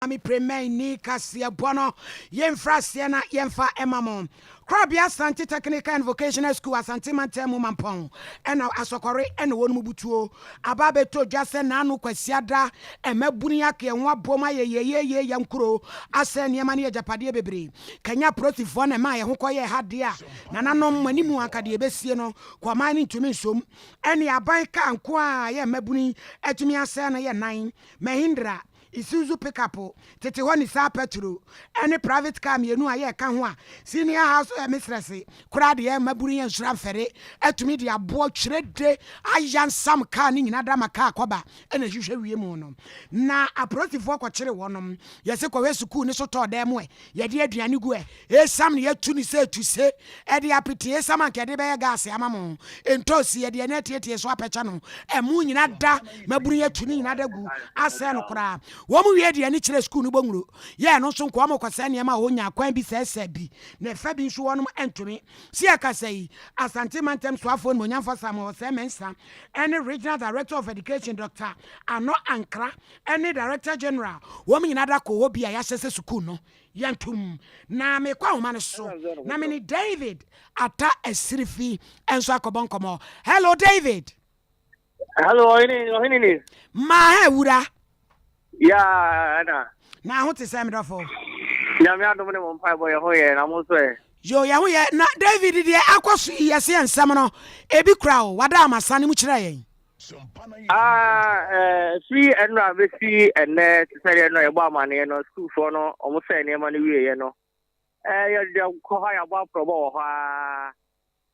Maame Premay ni kaseɛbɔ no yɛmfiri aseɛ na yɛmfa ɛma mo. Korabea Asante Technical and Vocational School, Asante Mantam mu Mampɔn ɛna Asɔkɔre ɛna wɔn mu butuo aba abɛtɔ dwa sɛ naano Kwasiada mmabunu yi aka yɛn ho abom ayɛ yɛyɛyɛ yɛn kuro asɛ nneɛma ne agyapadeɛ bebree. Kanya apolisifoɔ na ɛmaa yɛn ho kɔyɛɛ ha deɛ a nananom mo anim anka deɛ ɛbɛsie no kɔman no ntumi nsom ɛne aban kaa nko a yɛ mmabunu yi atumi asɛe no yɛ nan Mahindra Isuzu pickup, tete hɔ Nissan Patrol, ne private car mmienu a yɛka ho a senior house mistress koraa deɛ mmabunu yɛ nsuro amfɛre atumi de aboɔ twerɛde ayansam car no nyina da ma car kɔba na ɛhwehwɛ wiem no na apolisifoɔ kɔkyere wɔnom. Yɛse kɔhwɛ sukuu no so tɔɔ dan mu ɛ, yɛde aduane gu ɛ, esiam na yɛatu no sɛ tuse de apete esiam anka yɛde bɛyɛ gas ama mo, ntoosi yɛde ani atietie so apɛkyɛ no, ɛmo nyina da mabunu yɛatu ne nyina da gu asɛe no koraa. Wɔn wie de ani kyerɛ sukuu no bɔnwuro yɛ ɛno nso nkoa wɔkɔsɛe nneɛma a wɔnya kwan bi sɛesɛe bi na ɛfa bi nso wɔnom ntumi. Se yɛkasa yi, Asante Mantam Soafoɔ Animuonyamfoɔ Samuel Osei Mensah ne Regional Director of Education Doctor Ano Ankrah ne Director General wɔn nyina da kɔ hɔ bi a yɛahyɛ sɛ sukuu no yɛntom. Na mekɔ ahoma no so na me ne David Atta Asirifi nso akɔbɔ nkɔmmɔ. Hello David. Hello, ɔhene, ɔhene ni. Maa ha wura. Ya, ɛna. Na ho te sɛ medɔfo. Nyame adom ne mo mpaebɔ yɛ ho yɛ, na mo nso ɛ. Yo, yɛ ho yɛ. Na David deɛ akɔ so yi yɛse yɛ nsɛm no, ebi kura o, wada amasa ne mu kyerɛ yɛn. Ah, eh, firi ɛnora bɛsi ɛnnɛ, te sɛ deɛ ɛnora yɛbɔ amaneɛ no, sukuufoɔ no, wɔn sɛ nneɛma no wieɛ no, eh, yɛde kɔ hɔ a yɛabɔ aprɔbɔ wɔ hɔ ara,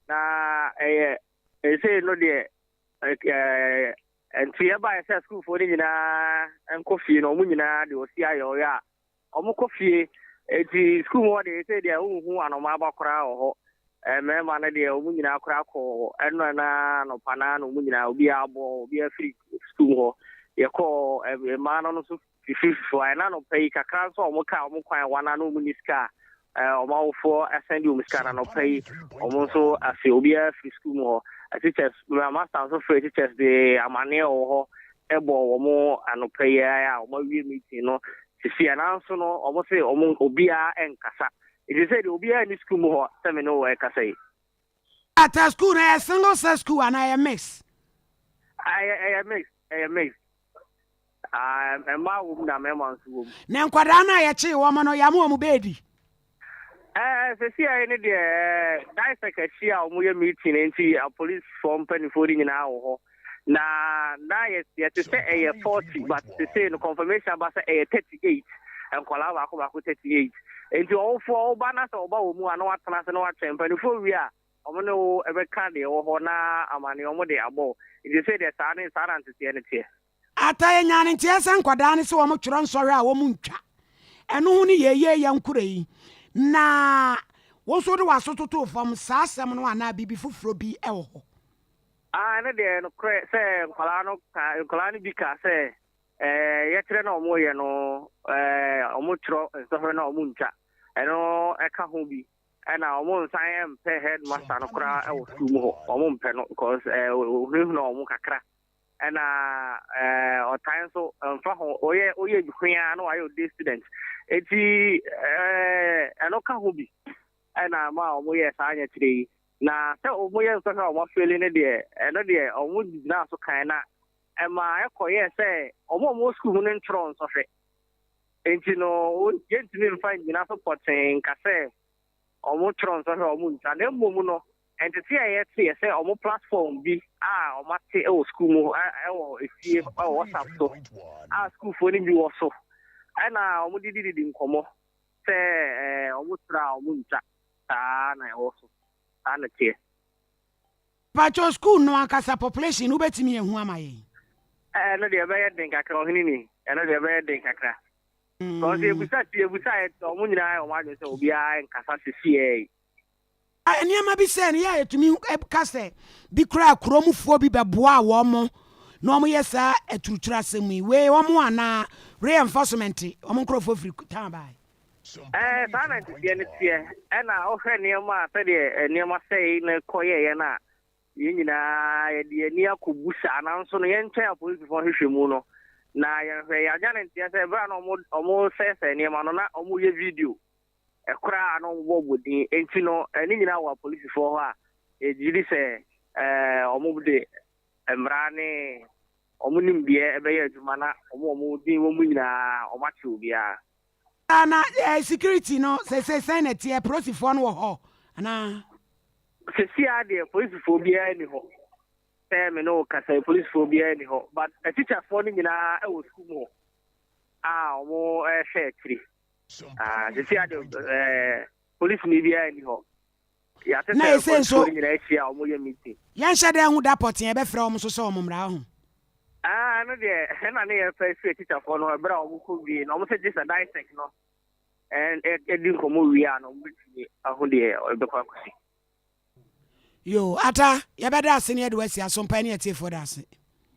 na ɛyɛ, ɛsei no deɛ, eh, nti ɛbaeɛ sɛ sukuufoɔ no nyinaa nkɔ fie no, wɔn nyinaa de ɔsi ayɛ ɔyɛ a, Wɔkɔ fie. Enti sukuu mu hɔ deɛ, seesei deɛ wonhu anomaaba koraa wɔ hɔ. Mmarima no deɛ, wɔn nyinaa koraa kɔɔ ɛnora no ara anɔpa no ara na wɔn nyinaa, obiara bɔ, obiara firi sukuu mu hɔ. Yɛkɔɔ mmaa no nso fifiri fifiri hɔ. Ɛna anɔpa yi, kakra nso a wɔkaa wɔn kwan wɔn a na wɔn nni sika a, wɔn awofoɔ sɛnde wɔn sika no anɔpa yi, wɔn nso afei obiara firi sukuu mu hɔ. Teachers, master nso frɛ teachers de amaneɛ wɔ hɔ bɔɔ wɔn anɔpa yi ara a wɔawie meeting no sisi a, nanso no wɔn se wɔn obiara nkasa. Nti sɛ deɛ obiara nni sukuu mu hɔ sɛ me ne wo ɛkasa yi. Ata school no ɛyɛ single sex school anaa ɛyɛ mix? Ɛyɛ ɛyɛ mix ɛyɛ mix. Ah, mmaa wɔ mu na mmarima nso wɔ mu. Na nkwadaa no a yɛkyee wɔn no yɛama wɔn beedi? Ɛɛ sɛsi ne deɛ DISEC akyi a wɔyɛ meeting nti apolisifoɔ mpanimfoɔ no nyinaa wɔ hɔ. Na na yɛte sɛ ɛyɛ 40, but sesei no confirmation aba sɛ ɛyɛ 38, nkwadaa baako baako 38. Nti ɔwofoɔ woba na sɛ ɔba wɔ mu a na watena ase na watwɛn mpanimfoɔ wie a wɔn ne wo ɛbɛka deɛ ɛwɔ hɔ na amane wɔn de abɔ. Nti sɛ deɛ saa ne saa na nteteɛ no teɛ. Ata yɛnyaa no nteɛ sɛ nkwadaa no sɛ wɔn twerɛ nsɔhwɛ a wɔn ntwa. Ɛno ho ne yɛyɛ yɛn nkora yi. Na wo nso wode w'aso totoo fam saa asɛm no anaa biribi foforɔ bi wɔ hɔ? Ah, ɛno deɛ nokorɛ sɛ nkwadaa no ka, nkwadaa no bi ka sɛ ɛɛ yɛkyerɛ na wɔyɛ no ɛɛ wɔtwerɛ nsɔhwɛ na wɔntwa. Ɛno ɛka ho bi. Ɛna wɔn nsan mpɛ headmaster no koraa wɔ sukuu mu hɔ. Wɔn mpɛ no because ɛɛ ohunahuna wɔn kakra. Ɛna ɛɛ ɔtan nso mfa ho, ɔyɛ ɔyɛ hwea na wayɛ ɔday student. Eti ɛɛ ɛno ka ho bi. Ɛna ama wɔyɛ saa nyɛkyerɛ yi. Na sɛ wɔyɛ nsɔhwɛ a wɔafeeli no deɛ, ɛno deɛ wɔgyinaa so kan na ɛma ɛkɔyɛɛ sɛ wɔn a wɔwɔ sukuu mu no ntwerɛ nsɔhwɛ. Nti no, yɛntumi mfa nnyina so pɔtee nka sɛ wɔtwerɛ nsɔhwɛ a wɔntwa. Na mmom no, ntete a yɛteɛ sɛ wɔn platform bi a wɔate wɔ sukuu mu wɔ efie wɔ WhatsApp so a sukuufoɔ no bi wɔ so, ɛna wɔde dididi nkɔmmɔ sɛ wɔtwerɛ a wɔntwa. Saa na ɛwɔ so. Saa na teɛ. Pacho school no ankasa population no wobɛtumi ahu ama yɛn? Ɛno deɛ ɛbɛyɛ den kakra, ɔhene ni. Ɛno deɛ ɛbɛyɛ den kakra. Because yɛbusa ti yɛbusa yɛ wɔn nyinaa yɛ wɔn adwene sɛ obiara nkasa sisiɛ yi. Nneɛma bi sɛ no yɛ a yɛtumi ka sɛ bi koraa kuromfoɔ bi bɛboa wɔn mo na wɔn yɛ saa aturuturu asɛm yi wei wɔn anaa reinforcement wɔn nkurɔfoɔ firi town bae. Ɛɛ, saa na nteteɛ no teɛ. Ɛna wohwɛ nneɛma a sɛdeɛ nneɛma sɛe no kɔyɛeɛ no a, yɛn nyinaa yɛde yɛn ani akɔbu saa. Nanso no, yɛntwɛn apolisifoɔ nhwehwɛmu no. Na yɛnhwɛ, yɛanya no nteɛ sɛ berɛ a na wɔresɛesɛe nneɛma no, na wɔreyɛ video koraa a na wɔbɔbɔ din. Enti no, ne nyinaa wɔ apolisifoɔ hɔ a yɛgye di sɛ wɔde mmara ne wɔn nimdeɛ bɛyɛ adwuma na wɔn a wɔn din wɔ mu nyinaa wɔakye obiara. Na security no seesei sɛn na ɛteɛ? Polisifoɔ no wɔ hɔ anaa? Seesei ara deɛ polisifoɔ biara nni hɔ. Sɛ me ne wo kasa yi, polisifoɔ biara nni hɔ. But atikyafoɔ no nyinaa wɔ sukuu mu hɔ a wɔrehwɛ akyiri. Seesei ara deɛ polisini biara nni hɔ. Yɛate Na sɛ ɛsei nso, polisifoɔ no nyinaa ahyia a wɔyɛ meeting. Yɛnhyɛ da nhu da pɔtee a yɛbɛfrɛ wɔn nso sɛ wɔn mmra ho. Ah, ɛno deɛ, ɛna ne yɛpɛ firi atikyafoɔ no hɔ berɛ a wɔkɔ wie no, wɔn sɛ gye sɛ DISEC no ɛdi nkɔmmɔ wie a na wɔbɛtumi ahu deɛ ɛbɛkɔ akɔsi. Yoo, Ata, yɛbɛda ase ne yɛde wo asi aso mpae ne atiefoɔ da ase.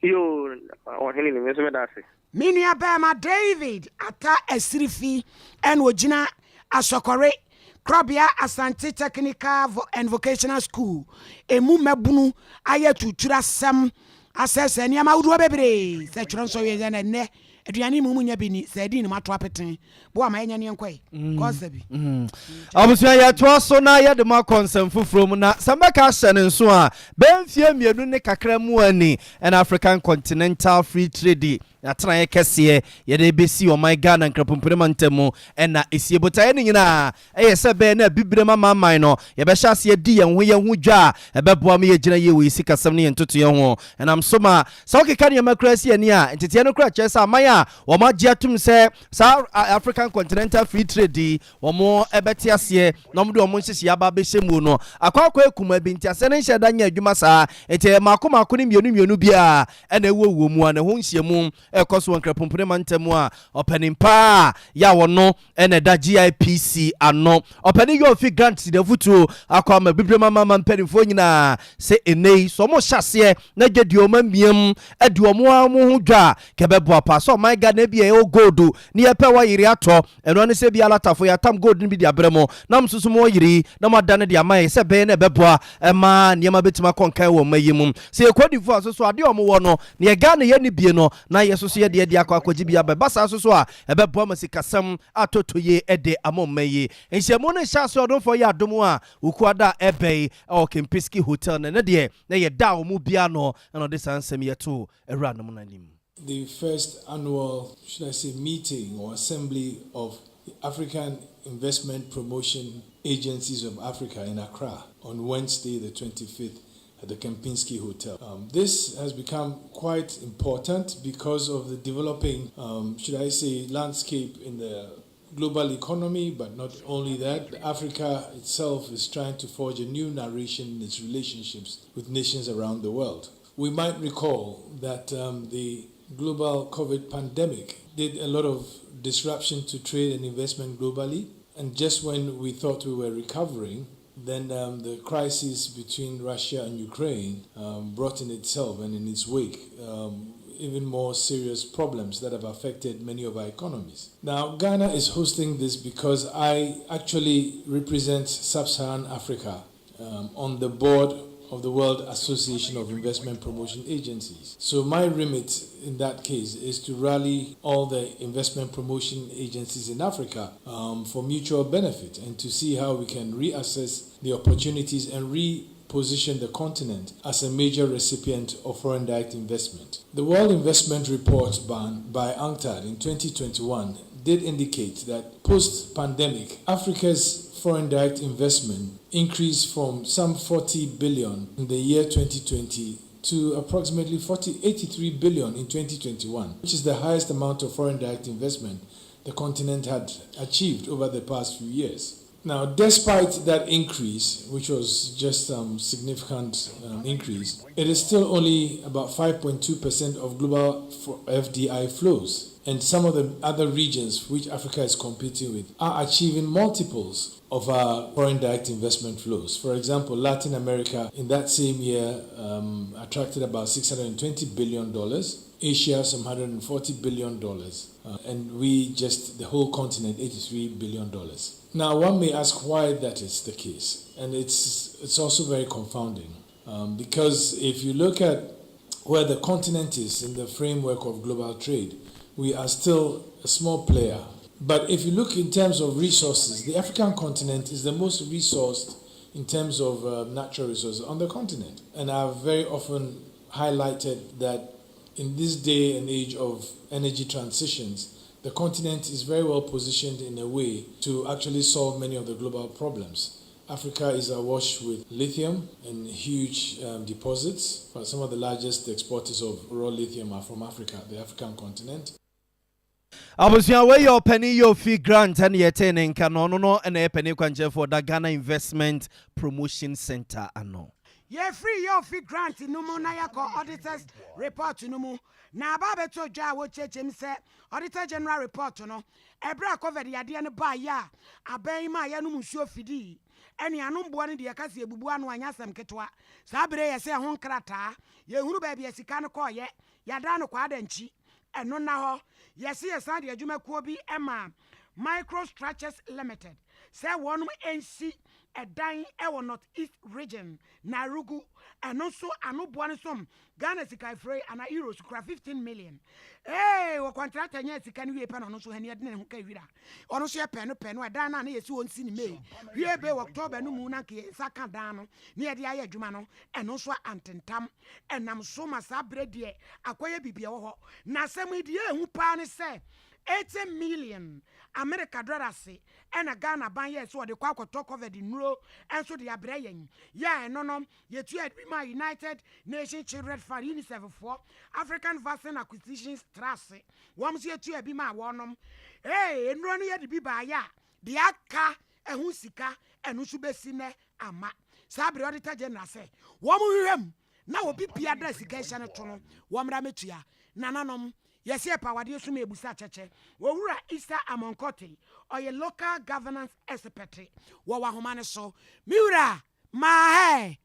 Yoo, ɔhene ni, me nso mɛda ase. Me nua barima David Atta Asirifi na ɔgyina Asɔkɔre Korɔbea Asante Technical and Vocational School ɛmu mmabunu ayɛ aturutura asɛm asɛesɛe nneɛma ahodoɔ bebree sɛ twerɛ nsɔhwɛ yɛ na ɛnnɛ Aduane mu munya bi ni, sɛ ɛdin no moato apete. Boa ma yɛnyɛ neɛ nkɔe. Kɔsa bi. Abusua yɛtoa so na yɛde mo akɔ nsɛm foforɔ mu na sɛ mɛka ahyɛ no nso a, bɛyɛ mfeɛ mmienu ne kakra mu ani ɛna African Continental Free Trade atenaeɛ kɛseɛ yɛde bɛsi ɔman Ghana Nkrapompene mantam mu ɛna ɛsie. Botaeɛ no nyinaa Ɛyɛ sɛ ɛbɛyɛ na Abibirem amanaman no, yɛbɛhyɛ aseɛ adi yɛn ho yɛn ho dwa a ɛbɛboa ma yɛagyina yie wɔ yɛn sikasɛm ne yɛn ntotoeɛ ho. Ɛnam so ma sɛ wokeka nneɛma koraa si ani a, nteteɛ no koraa kyerɛ sɛ aman a wɔagye atom sɛ saa African Continental Free Trade yi wɔbɛte aseɛ na wɔde wɔn nhyehyɛeɛ aba abɛhyɛ mu no akɔ akɔyɛ kumaa bi. Nteaseɛ no nhyɛɛ da nyɛ adwuma saa, enti ɛyɛ mmaako mmaako ne mmienu mmienu bi a na ɛwɔ wɔ mu a na ɛho nhyiamu rekɔ so wɔ Nkrapompene mantam a ɔpanin pa a yɛ a wɔno na ɛda GIPC ano. Ɔpanin Yɔnfi Grant de afotuo akɔ ama Abibirem amanaman mpanimfoɔ nyinaa sɛ ɛnnɛ yi sɛ wɔhyɛ aseɛ na dwadie wɔn amiam adi wɔn ara wɔn ho dwa a, nka ɛbɛboa paa sɛ ɔman Ghana bi a ɛwɔ gold ne yɛpɛ wayere atɔ ɛno ara ne sɛ ebia alatafoɔ yɛatam gold no bi de abrɛ mo na mo nso so moayere yi na moadane de ama yɛn sɛ ɛbɛyɛ na ɛbɛboa ma nneɛma bɛtumi akɔ nkan wɔ ɔman yi mu. Sɛ yɛ Cote d'Ivoire nso so adeɛ a wɔwɔ no neɛ Ghana yɛnni bie no na yɛ nso so yɛde adi akɔ akɔgye bi aba. Ɛba saa nso so a Ɛbɛboa ma sikasɛm atotɔ yie de ama ɔman yi. Nhyiamu no hyɛ ase ɔdomfoɔ yɛ adom a Wukuada a ɛreba yi wɔ Kempinski Hotel na ɛno deɛ na ɛyɛ da a wɔn mu biara ano na ɔde saa nsɛm yi too awuranom no anim. The first annual, should I say, meeting or assembly of the African Investment Promotion Agencies of Africa in Accra on Wednesday, the 25th at the Kempinski Hotel. Um, this has become quite important because of the developing, um, should I say, landscape in the global economy, but not only that, Africa itself is trying to forge a new narration in its relationships with nations around the world. We might recall that um, the global COVID pandemic did a lot of disruption to trade and investment globally. And just when we thought we were recovering, then um, the crisis between Russia and Ukraine um, brought in itself and in its wake um, even more serious problems that have affected many of our economies. Now, Ghana is hosting this because I actually represent Sub Saharan Africa um, on the board of the World Association of Investment Promotion Agencies. So, my remit in that case is to rally all the investment promotion agencies in Africa um, for mutual benefit and to see how we can reassess the opportunities and re position the continent as a major recipient of foreign direct investment. The World Investment Report by UNCTAD in 2021 did indicate that post pandemic, Africa's foreign direct investment increased from some 40 billion in the year 2020 to approximately 40, 83 billion in 2021, which is the highest amount of foreign direct investment the continent had achieved over the past few years. Now, despite that increase, which was just um, significant um, increase, it is still only about 5.2% of global FDI flows. And some of the other regions which Africa is competing with are achieving multiples of our foreign direct investment flows. For example, Latin America in that same year um, attracted about $620 billion, Asia some $140 billion, uh, and we just, the whole continent, $83 billion. Now, one may ask why that is the case, and it's, it's also very confounding um, because if you look at where the continent is in the framework of global trade, We are still a small player. But if you look in terms of resources, the African continent is the most resourced in terms of uh, natural resources on the continent. And I've very often highlighted that in this day and age of energy transitions, the continent is very well positioned in a way to actually solve many of the global problems. Africa is awash with lithium and huge um, deposits. But some of the largest exporters of raw lithium are from Africa, the African continent. Abusua wei yɛ ɔpanin Yofi Grant ɛne yɛtee ne nka no ɔno no ɛna ɛyɛ panin kwankyerɛfoɔ da Ghana Investment Promotion Center ano. Yɛfiri Yofi Grant no mu na yɛkɔ Auditors Report no mu na aba abɛtɔ dwa a wɔkyerɛkyerɛ mu sɛ Auditor General Report no ɛberɛ a Covid yadeɛ no baeɛ a abɛn yi maa yɛnom nsuo fidii ɛne anom boɔ no deɛ yɛka sɛ yɛbubu ano anyɛ asɛm ketewa saa berɛ yɛ sɛ ɛho nkrataa yɛhunu baabi a sika no kɔɔyɛ yɛadan no kwaadankyi Ɛno nna hɔ, yɛse yɛsan de adwumakuo bi maa Micro Structures Limited sɛ wɔnom nsi ɛdan wɔ North East Region, Narugu. Ɛno nso ano boɔ no som Ghana sika afire anaa Euros kura 15 million. Ee, wɔ kɔntrata nyaa sika no wie pɛ na ɔno nso hani ɛde ne ho ka wira. Ɔno nso yɛ pɛ no pɛ no ɛdan no a na yɛsi wɔn si ne May wie bɛ wɔ October no mu na nka yɛn nsa ka dan no na yɛde ayɛ adwuma no ɛno nso antentam. Ɛnam so ma saa berɛ deɛ akɔyɛ biribi ɛwɔ hɔ. Na asɛm yi deɛ ɛhu paa ne sɛ 80 million Amerika dɔlase ɛna Ghana ban yɛɛ sɛ ɔde kɔ akɔtɔ Covid nnuro nso de abrɛ yɛn. Yɛ a ɛno no yɛtua bi maa United Nations Children Fund, UNICEF foɔ, African Vaccine Acquisitions Trust, wɔn nso yɛtua bi maa wɔnom. Ee, nnuro no yɛde bi baayɛ a, deɛ aka ɛho sika ɛno nso bɛsi nnɛ ama. Saa bere Auditor General sɛ wɔn hwehwɛ mu na obi biara da sika hyɛ no to no, wɔmmra mɛtua. Nananom, yɛse yɛpɛ awadeɛ som yɛbusa kyɛkyɛ. Owura Issa Amonkotey, ɔyɛ local governance expert wɔ w'ahoma no so. Me wura, maahɛ!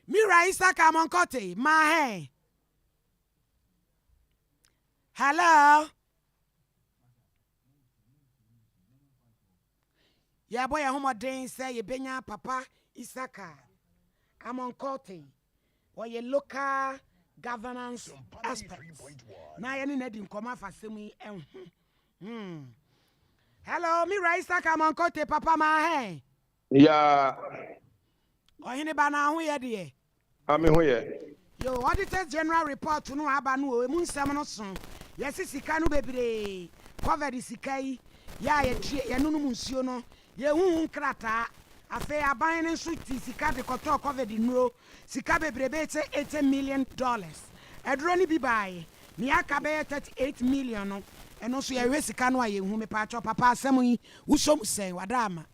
Me wura Issaka Amonkotey, maahɛ! Hello? Yɛrebɔ yɛn ho mmɔden sɛ yɛbɛnya Papa Isaka Amonkotey. Ɔyɛ local governance expert. Na yɛne no adi nkɔmmɔ afa asɛm yi ho. Hmm. Hello, me wura Isaka Amonkotey, Papa Mahe. Ya. Ɔhene ba na ho yɛ deɛ. Ah me ho yɛ. Yo, Auditors General report no aba no o, emu nsɛm no so. Yɛse sika no bebree, covered sika yi, yɛ a yɛtue, yɛnonom nsuo no, yɛnhu ho nkrataa. Afei aban no nso tee sika de kɔtɔɔ covid nnuro, sika bebree bɛyɛ sɛ $80 million. Aduro no bi baae, nea aka bɛyɛ 38 million no, ɛno nso yɛhwehwɛ sika no a yɛnhu. Mepaakyɛw papa asɛm yi, wosɔ mu sɛn? Wada ama.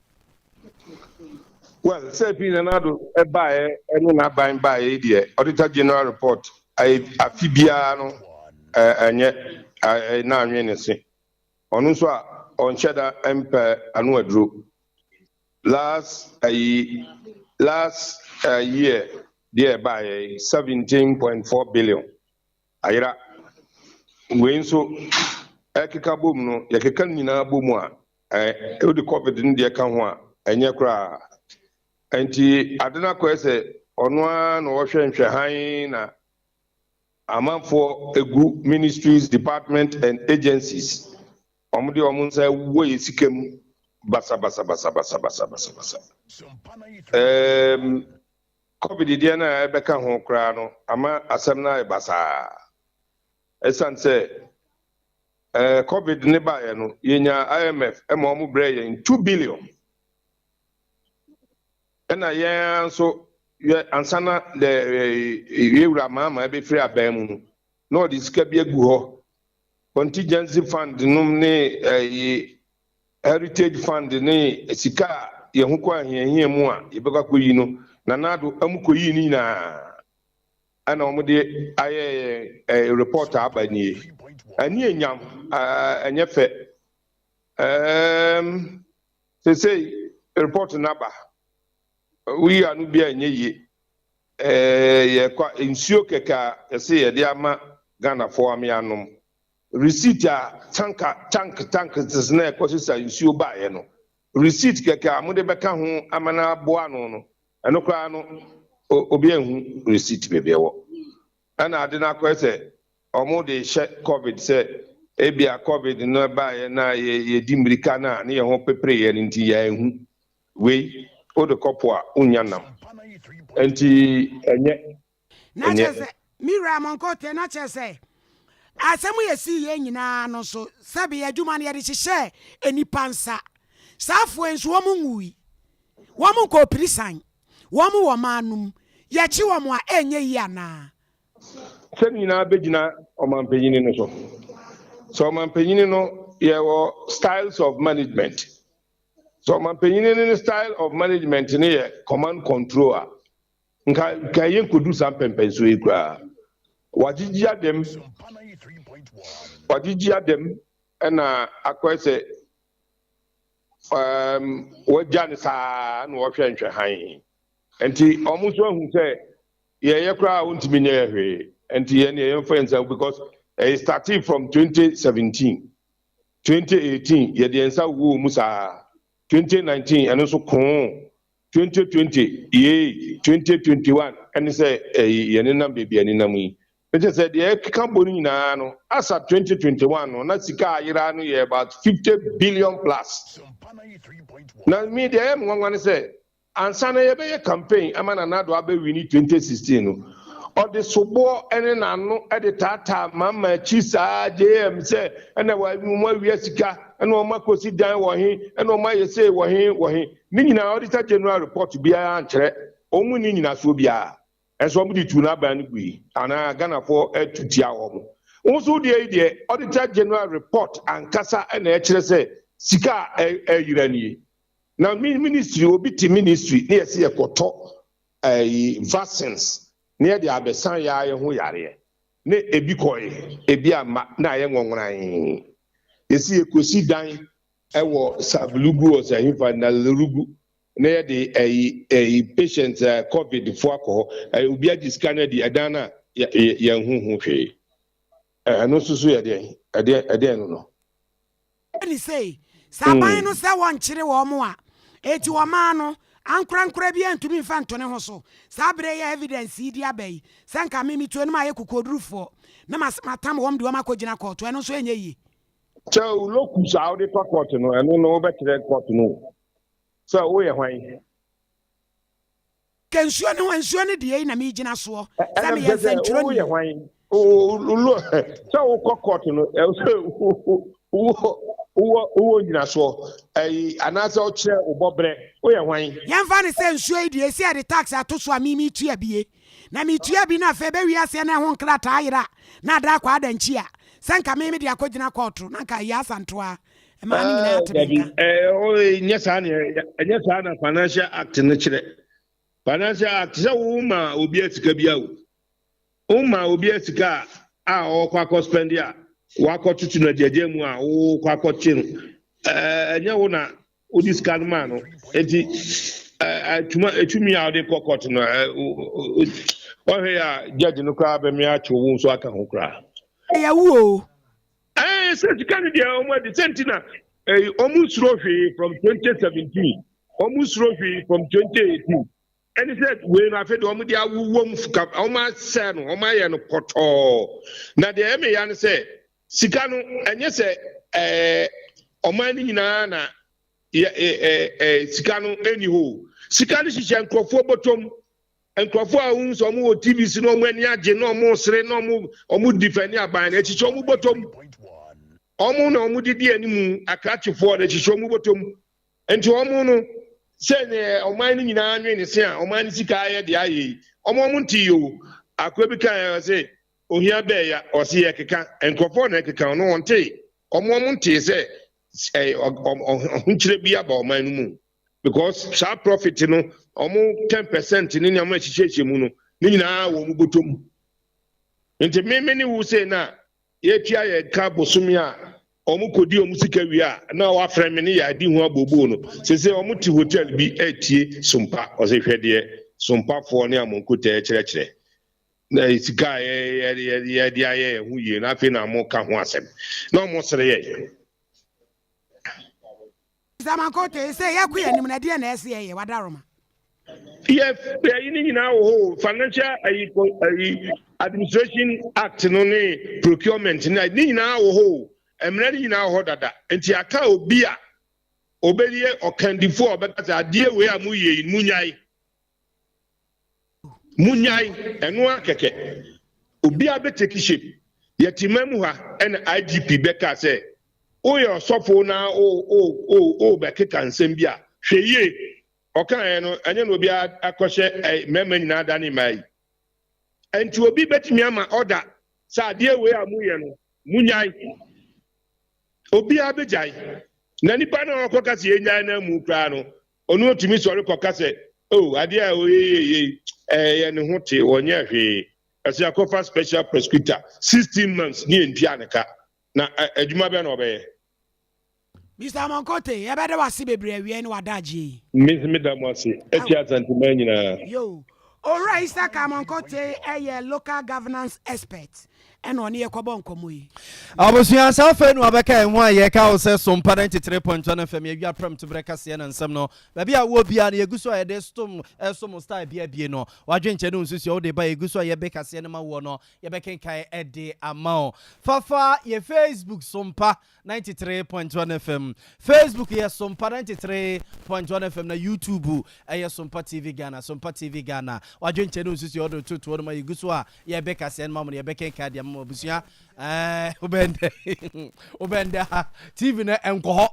Well, sɛ fi Nana Addo baeɛ ne n'aban baeɛ yi deɛ, Auditor General report afe biara no ɛnyɛ na anwe ne se. Ɔno nso a ɔnhyɛ da mpɛ ano aduro. Last ayi last year deɛ ɛbaeɛ 17.4 billion ayera. Wei nso ɛkeka bom no, yɛkeka no nyinaa bom a, Ɛ, wode covid no deɛ ka ho a, ɛnyɛ koraa. Nti ade no akɔyɛ sɛ ɔno ara na ɔhwɛ nhwɛhan na amanfoɔ egu ministries, department and agencies. Wɔn de wɔn nsa wɔ yɛ sika mu basabasabasabasabasabasa. Ɛɛm, covid deɛ no a ɛbɛka ho koraa no ama asɛm no ayɛ basaa. Ɛsiane sɛ Eh, covid ne baeɛ no, yɛnyaa IMF ma wɔn brɛɛ yɛn 2 billion. Ɛna yɛn ara nso, yɛ ansa na yɛwura Mahama bɛfiri aban mu no, na ɔde sika bi agu hɔ. Contingency fund nom ne eh, heritage fund ne sika a yɛn ho kɔ ahiahia mu a yɛbɛkɔ akɔyi no, Nana Addo amu kɔyii ne nyinaa. Ɛna wɔn de ayɛ yɛn report a aba nie. Ani enyam, ɛnyɛ fɛ. Ɛɛm, sesei report no aba. Woyi ano bi a ɛnyɛ yie. Ɛɛ, yɛkɔ nsuo kɛkɛ a yɛse yɛde ama Ghanafoɔ ame anom. Receipt a tanka tank tank na ɛkɔ sesa nsuo baeɛ no, receipt kɛkɛ a mode bɛka ho ama no aboa ano no, ɛno koraa no, obi anhu receipt baabi ɛwɔ. Ɛna ade no akɔyɛ sɛ wɔn de rehyɛ covid sɛ ebia covid no baeɛ na yɛdi mmirika no a ne yɛn ho pepereeɛ no nti yɛanhu. Wei wode kɔ po a wonnya nam. Nti ɛnyɛ Na kyerɛ sɛ, me wura Monkote, na kyerɛ sɛ asɛm yi esii yɛn nyinaa no nso, sɛbe adwuma no yɛde hyehyɛɛ nnipa nsa. Saa afoa yi nso wɔn nwui, wɔn nkɔɔ pirisan, wɔn wɔ ɔman no mu. Yɛkye wɔn a, ɛnyɛ yie anaa? Sɛ ne nyinaa bɛgyina ɔmampanyini no so. Sɛ ɔmampanyini no, yɛwɔ styles of management. Sɛ ɔmampanyini no ne style of management no yɛ command control a, Nka nka yɛnkodu saa mpɛmpɛnsoɔ yi koraa. Wagyegye adam, wagyegye adam ɛna akɔyɛ sɛ um, wagya no saa na wɔhwɛ nhwɛ hann. Nti wɔn nso ahu sɛ yɛyɛ koraa a wɔntumi nyɛ yɛ hwee. Nti yɛn deɛ yɛmfa yɛn nsa because ɛyɛ starting from 2017, 2018 yɛde yɛn nsa wowɔ mu saa, 2019 ɛno nso koo. 2020 yei, 2021 ɛne sɛ ɛyi yɛnenam baabi a yɛnenam yi. Ne kyerɛ sɛ deɛ ɛkeka bɔ no nyinaa no, as at 2021 no, na sika a ayera no yɛ about 50 billion plus. Na me deɛ ɛyɛ me nwanwa ne sɛ, ansa na yɛbɛyɛ campaign ama Nana Addo abɛwini 2016 no, Ɔde soboɔ ne n'ano de taataa Mama akyi saa JM sɛ ɛna wɔn awia sika, ɛna wɔn akɔsi dan wɔ he, ɛna wɔn ayɛ sei wɔ he wɔ he. Ne nyinaa Auditor General report biara ankyerɛ, wɔn nni nyinasoɔ biara. Ɛnso wɔn de tuu n'aban no gui anaa Ghanafoɔ atu tia wɔn. Wo nso wo deɛ yi deɛ Auditor General report ankasa na ɛkyerɛ sɛ sika a ɛyera nie. Na ministry, obi te ministry ne yɛse yɛkɔtɔ ɛyi vaccines na yɛde abɛsa yaa yɛn ho yareɛ na ebi kɔe ebi amma na ayɛ nwɔnworann. Yɛsi yɛkɔsi dan ɛwɔ Savelugu wɔ sɛ hefa Nalerigu na yɛde ɛyi ɛyi patient ɛ covid fo akɔ hɔ ɛ obi agye sika no adi ɛdan no a yɛ yɛ yɛn ho ho hwee ɛno nso so yɛ deɛn ɛdeɛn ɛdeɛn no no. Ne sei, sɛ aban no sɛ wɔnkyere wɔn a, enti ɔman no, ankorankora biara ntumi mfa nto ne ho so. Saa berɛ yi a evidence yi de aba yi, sɛ nka me metu anim ayɛ kokoɔdurufoɔ na matam wɔn de wɔn akɔgyina kɔɔto, ɛno nso ɛnyɛ yie. Kyɛ wo locus a wode kɔ kɔɔto no, ɛno no wobɛkyerɛ kɔɔto no o, sɛ woyɛ hwan. Ka nsuo no ho, nsuo no deɛ yi na megyina soɔ sɛ Ɛna meyɛ mesɛ sɛ nsɛntwerɛni. woyɛ hwan? Sɛ wokɔ court no, ɛwɔ sɛ wowɔ wowɔ nyinasoɔ ɛyi anaasɛ wokyerɛ wo bɔberɛ, woyɛ hwan? Yɛmfa no sɛ nsuo yi deɛ, ɛsi yɛde tax ato so a me metua bie, na metua bi na afei ɛbɛwie aseɛ na ɛho nkrataa ayera na ada akɔ adankyi a, sɛ nka me mede akɔgyina kɔɔto na nka Yaa Asantewaa mmaa no nyinaa ate me Dabi, nka. ɛnyɛ saa na ɛnyɛ saa na Financial Act no kyerɛ. Financial Act sɛ wo ma obi sika bi a o, wo ma obi sika a a ɔkɔ akɔ spend a wakɔtoto no agyagya mu a wokɔ akɔkye no, ɛnyɛ wo na wode sika no maa no. Enti etumi a wode kɔ court no, ɔhwɛ yɛ a judge no koraa bɛmea akye wo nso aka ho koraa. Ɛyɛ wo o. Ɛɛ sɛ sika no deɛ wɔn adi sɛ nti na ɛyi wɔn nsuro hwee from 2017 wɔn nsuro hwee from 2018 ɛne sɛ wei no afei deɛ wɔn de awowɔ mu ka wɔn asɛ no wɔn ayɛ no pɔtɔɔ na deɛ ɛmɛ ya no sɛ sika no ɛnyɛ sɛ ɛɛ ɔman no nyinaa na yɛ ɛɛ ɛɛ sika no ɛni hɔ sika no hyehyɛ nkurɔfoɔ bɔtɔm. Nkurɔfoɔ a wohu sɛ wɔn wɔ TV so na wɔn ani agye na wɔn resere na wɔn wɔn defɛne aban no akyikyɛ wɔn bɔtɔm. Wɔn na wɔn didi anim akrakyefoɔ na akyikyɛ wɔn bɔtɔm. Nti wɔn no sɛ ne ɔman no nyinaa nwe ne se a ɔman no sika ayɛ deɛ ayɛ yi wɔn wɔn nte yi o. Akoa bi kan yɛ sɛ ohia bɛɛ ya ɔse yɛ keka nkurɔfoɔ na ɛkeka ɔno wɔn te wɔn wɔn nte sɛ ɔhokyerɛ bi aba ɔman no mu. Because saa profit no ɔmo 10% ne nneɛma ɛhyehyɛhyɛ mu no ne nyinaa wɔ ɔmo bɔtɔ mu. Nti me me ne wo sei na yɛtua yɛn ka bosome a ɔmo kɔdi ɔmo sika wie a na wafrɛ me ne yɛ adi ho abooboo no. Sese ɔmo te hotel bi ɛretie Sompa ɔse hwɛ deɛ Sompafoɔ ne Amonkotɛ kyerɛkyerɛ na sika a yɛde ayɛ yɛn ho yie no afei na ɔmo ka ho asɛm na ɔmo sere yɛn. Mister Mankote, sɛ yɛkɔ yɛn anim no, ɛdeɛn na ɛsɛ yɛyɛ? Wadaroma. Yɛ ayi ne nyinaa wɔ hɔ o, financial ayi ayi Administration Act no ne procurement ne ne nyinaa wɔ hɔ o. Mmara no nyinaa wɔ hɔ dada. Nti aka obi a obɛyɛ ɔkandifo a ɔbɛka sɛ adeɛ wei a moyɛ yi, munyae. Munyae, ɛno ara kɛkɛ. Obiara bɛ take shape. Yɛte man mu ha ɛna IGP bɛka sɛ woyɛ ɔsɔfo na o o o o bɛkeka nsɛm bi a, hwɛ yie. Ɔkaeɛ no, ɛnyɛ na obiara akɔhyɛ ɛ mmarima nyinaa da ne mmaa yi. Nti obi bɛtumi ama ɔda sɛ adeɛ wei a moyɛ no, munyae. Obiara bɛgyae. Na nipa no a ɔkɔka sɛ yɛnyae no amu koraa no, ɔno otumi sɔre kɔka sɛ, "Oh, adeɛ a ɔyɛ yie ɛyɛ ne ho te, wɔnyɛ hwee." Ɛsɛ akɔfa special prosecutor 16 months ne yɛntua ne ka. Na adwuma bɛn na ɔbɛyɛ? Mr Monkote, yɛbɛda wase bebree awie ne wadagye yi. Me nso meda mo ase. Atia Asanteman nyinaa. Yo, Owura Isaka Monkote ɛyɛ local governance expert ɛna ɔne yɛkɔbɔ nkɔmmɔ yi. Abusua, saa afei no wabɛka ɛho a yɛka wo sɛ Sompa 93.1 FM, yɛwia prɛm to berɛ kaseɛ no nsɛm no, baabi a wɔ biara no, yɛgu so a yɛde stom ɛsom style bia bie no wadwenkyɛ no nsusua wode ba, yɛgu so a yɛbɛ kaseɛ no ma woɔ no, yɛbɛkenkan ɛde ama wo. Fafa yɛ Facebook, Sompa 93.1 FM. Facebook yɛ Sompa 93.1 FM, na YouTube ɛyɛ Sompa TV Ghana, Sompa TV Ghana. Wadwenkyɛ no nsusua wode totoɔ no ma, yɛgu so a yɛbɛ kaseɛ no ma mo no, yɛbɛkenkan de ama mo. Abusua, wobɛndɛ wobɛndɛ ha TV no ɛnkɔ hɔ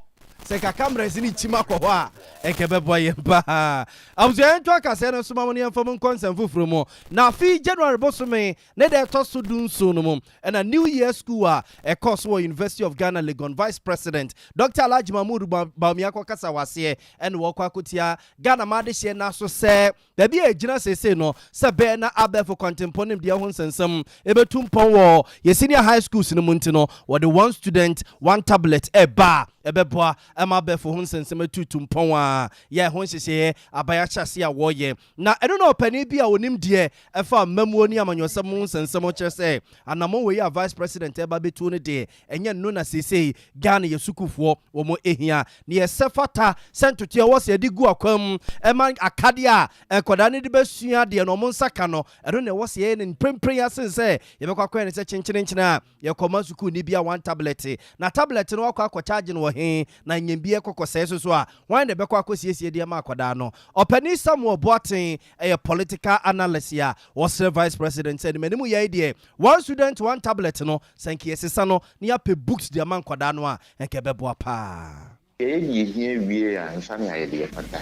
sɛ ka cameras ne kyim akɔ hɔ a, ɛnkɛ bɛboa yɛn paa. Abusua, yɛnto akaseɛ no so ma mo no, yɛmfa mu nkɔ nsɛm foforɔ mu. Na afei January bosome ne da ɛtɔ so 17 no mu ɛna New Year School a ɛkɔɔ so wɔ University of Ghana Legon, Vice President Dr Alhaji Mahmood Bawumia kɔkasa wɔ aseɛ, ɛne wɔkɔ akɔtia Ghana ma adehyeɛ na so sɛ baabi a ɛgyina seesei no, sɛ bɛɛ na abɛɛfo kwantempɔn nimdeɛ ho nsɛnsɛm ɛbɛtu mpɔn wɔ yɛ senior high schools no mu, nti no wɔde One Student One Tablet ɛba a ɛbɛboa ɛma abɛɛfo ho nsɛnsɛm atutu mpɔn a yɛ ho nhyehyɛeɛ aban ahyɛ ase a wɔreyɛ. Na ɛno na ɔpanin bi a onim deɛ ɛfa mmamuo ne amanyɔsɛm ho nsɛnsɛm kyerɛ sɛ anammɔn wei a Vice President ɛba bɛtuo no deɛ, ɛnyɛ no na seesei Ghana yɛ sukuufoɔ wɔn ehia ne yɛsɛ fata sɛ ntotoɛ wɔ sɛ yɛde gu akwan mu ɛma akadeɛ a nkwadaa no de bɛsua adeɛ no ɔmo nsa ka no. Ɛno na ɛwɔ sɛ yɛyɛ no mprempren asen sɛ yɛbɛkɔ akɔyɛ no sɛ kyenkyerenkyene a yɛkɔma sukuu ni bia one tablet, na tablet no wakɔ akɔkyagye no wɔ he, na nyɛm bi ɛkɔkɔ sɛɛ so so a, wɔn na ɛbɛkɔ akɔsiesie deɛ ma akwadaa no. Ɔpanin Samuel Boaten ɛyɛ political analyst a wɔsrɛ Vice President sɛ anim yɛ deɛ One Student One Tablet no, sɛ nka yɛsesa no na yɛapɛ books de ama nkwadaa no a, nka ɛbɛboa paa. Yɛyɛ deɛ ehia wie a nsa ne ayɛ deɛ fata.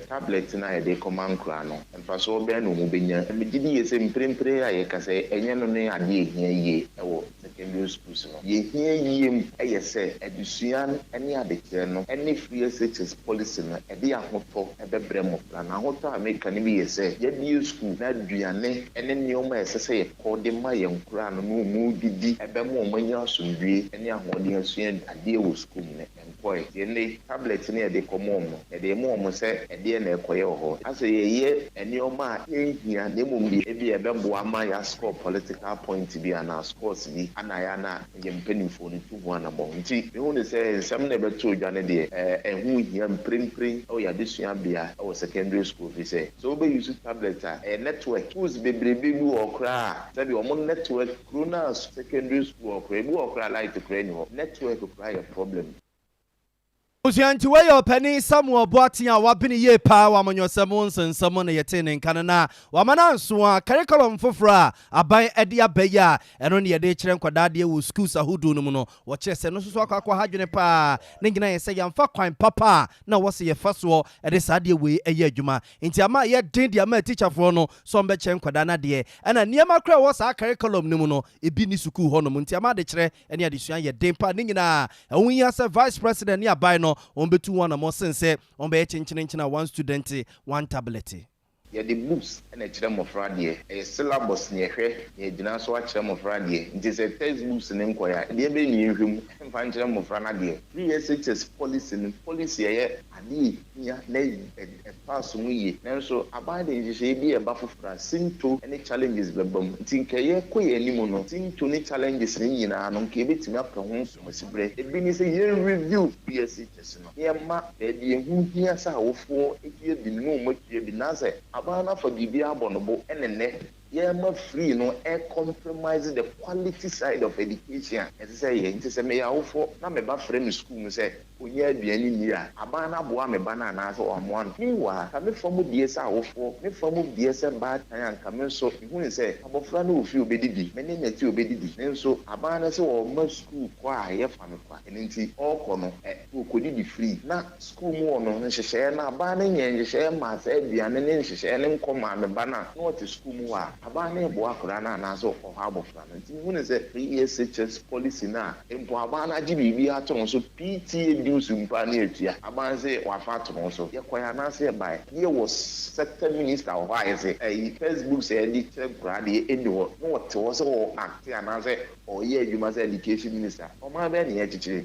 Tablet no a yɛde kɔma nkora no, mfasoɔ bɛn na wɔn bɛnya? Megye di yɛ sɛ mprempren a yɛka sɛ ɛnyɛ no ne adeɛ ehia yie ɛwɔ secondary schools no. Deɛ ehia yie mu ɛyɛ sɛ adesua ne adekyerɛ no ne Free SHS policy no ɛde ahotɔ ɛbɛbrɛ mmɔfra no. Ahotɔ a meka no bi yɛ sɛ yɛabie school na aduane ne nneɛma a ɛsɛ sɛ yɛkɔ de ma yɛn nkora no na wɔn didi ɛbɛma wɔn anya asomdwie ne ahoɔden asua adeɛ wɔ school mu no nkɔɛ. Deɛ nne tablet ne yɛde kɔma wɔn no, yɛde ma wɔn sɛ ɛdeɛ na ɛkɔyɛ wɔ hɔ. Asɛ yɛyɛ nneɛma a ɛnhia na mmom deɛ ebi ɛbɛboa ama yɛascore political point bi anaa scores bi ana yɛ ana yɛ mpanimfoɔ no tu ho anammɔn. Nti mehu ne sɛ nsɛm na ɛbɛto dwa no deɛ, ɛho hia mprempren ɛwɔ yɛ adesuabea ɛwɔ secondary school, fi sɛ wobɛuse tablet a, ɛyɛ network. Schools bebrebe bi wɔ koraa a sɛbi ɔmo network kuro no a secondary school wɔ koraa, ebi wɔ koraa light koraa ni hɔ, network koraa yɛ problem. Abusua, nti wɔyɛ ɔpanin Samuel Boaten a wabene yie paa wɔ amanyɔsɛm nsɛnsɛm no, yɛtee ne nka no na wama no anso a curriculum foforɔ a aban de aba yi a ɛno ne yɛde kyerɛ nkwadaa deɛ wɔ schools ahodoɔ no mu no, wɔkyerɛ sɛ no nso so akɔ akɔ ha adwene paa ne nyinaa yɛ sɛ yɛmfa kwan papa a na wɔ sɛ yɛfa soɔ ɛde saa adeɛ wei ɛyɛ adwuma, nti ama yɛ den de ama atikyafoɔ no sɛ ɔmbɛkyerɛ nkwadaa no adeɛ, ɛna nneɛma koraa ɛwɔ saa curriculum no mu no ebi ni sukuu hɔnom, nti ama adekyerɛ ne adesua yɛ den paa. Ne nyinaa ɛho hia sɛ Vice President ne aban no wɔn bɛtu wɔn anamɔ sen sɛ wɔn bɛyɛ kyenkyerenkyene a One Student One Tablet. Yɛde books na ɛkyerɛ mmɔfra adeɛ. Ɛyɛ syllabus ne yɛhwɛ na yɛgyina so akyerɛ mmɔfra adeɛ. Nti sɛ textbooks ne nkɔyɛ a, deɛ bɛyɛ ne yɛnhwɛ mu mfa nkyerɛ mmɔfra no adeɛ? Free SHS policy no, policy ɛyɛ adeɛ ehia na ɛtɔ aso mu yie, nanso aban de nhyehyɛeɛ bi a ɛba foforɔ a sinto ne challenges bɛba mu. Nti nka yɛkɔ yɛn anim no, sinto ne challenges ne nyinaa no, nka yɛbɛtumi apɛ ho nsomasiberɛ. Ebi ne sɛ yɛn review free SHS no, nneɛma baabi ehu hia sɛ awofoɔ etua bi no na wɔn atua bi, na sɛ aban no afa biribi abɔ no bo ɛne nnɛ. Yɛrema free no ɛcompromise the quality side of education a ɛsɛ sɛ yɛ. Nti sɛ meyɛ awofoɔ na me ba frɛ me sukuu mu sɛ ɔnnya aduane nni a, aban no aboa me ba no anaasɛ wammoa no? Meanwhile, nka me fa mu deɛ sɛ awofoɔ, me fa mu deɛ sɛ baatan a nka me nso mehunu sɛ abɔfra no wɔ fie ɔbɛdidi, me ne no te ɔbɛdidi. Nanso aban no sɛ ɔrema sukuu kɔ a yɛfa no kwa, ɛno nti ɔrekɔ no ɛ ɔrekɔdidi free. Na Sukuu mu hɔ no, nhyehyɛeɛ no, aban no nyɛɛ nhyehyɛeɛ mmaa saa aduane ne nhyehyɛeɛ no nkɔ maa me ba no a na ɔte sukuu mu hɔ a, aban no reboa akwadaa no anaasɛ ɔha abɔfra no. Nti mehu no sɛ free SHS policy no a mpo aban no agye biribi ato ho so, PTA dues mpo a na yɛtua, aban se wafa ato ho so. Yɛkɔeɛ anaasɛ yɛbaeɛ, na yɛwɔ sector minister wɔ hɔ a yɛse ɛyi text books a yɛde kyerɛ nkwadaa deɛ ɛnni hɔ, na ɔte hɔ sɛ ɔɔ acte anaasɛ ɔreyɛ adwuma sɛ education minister. Ɔman bɛn na yɛrekyekyere?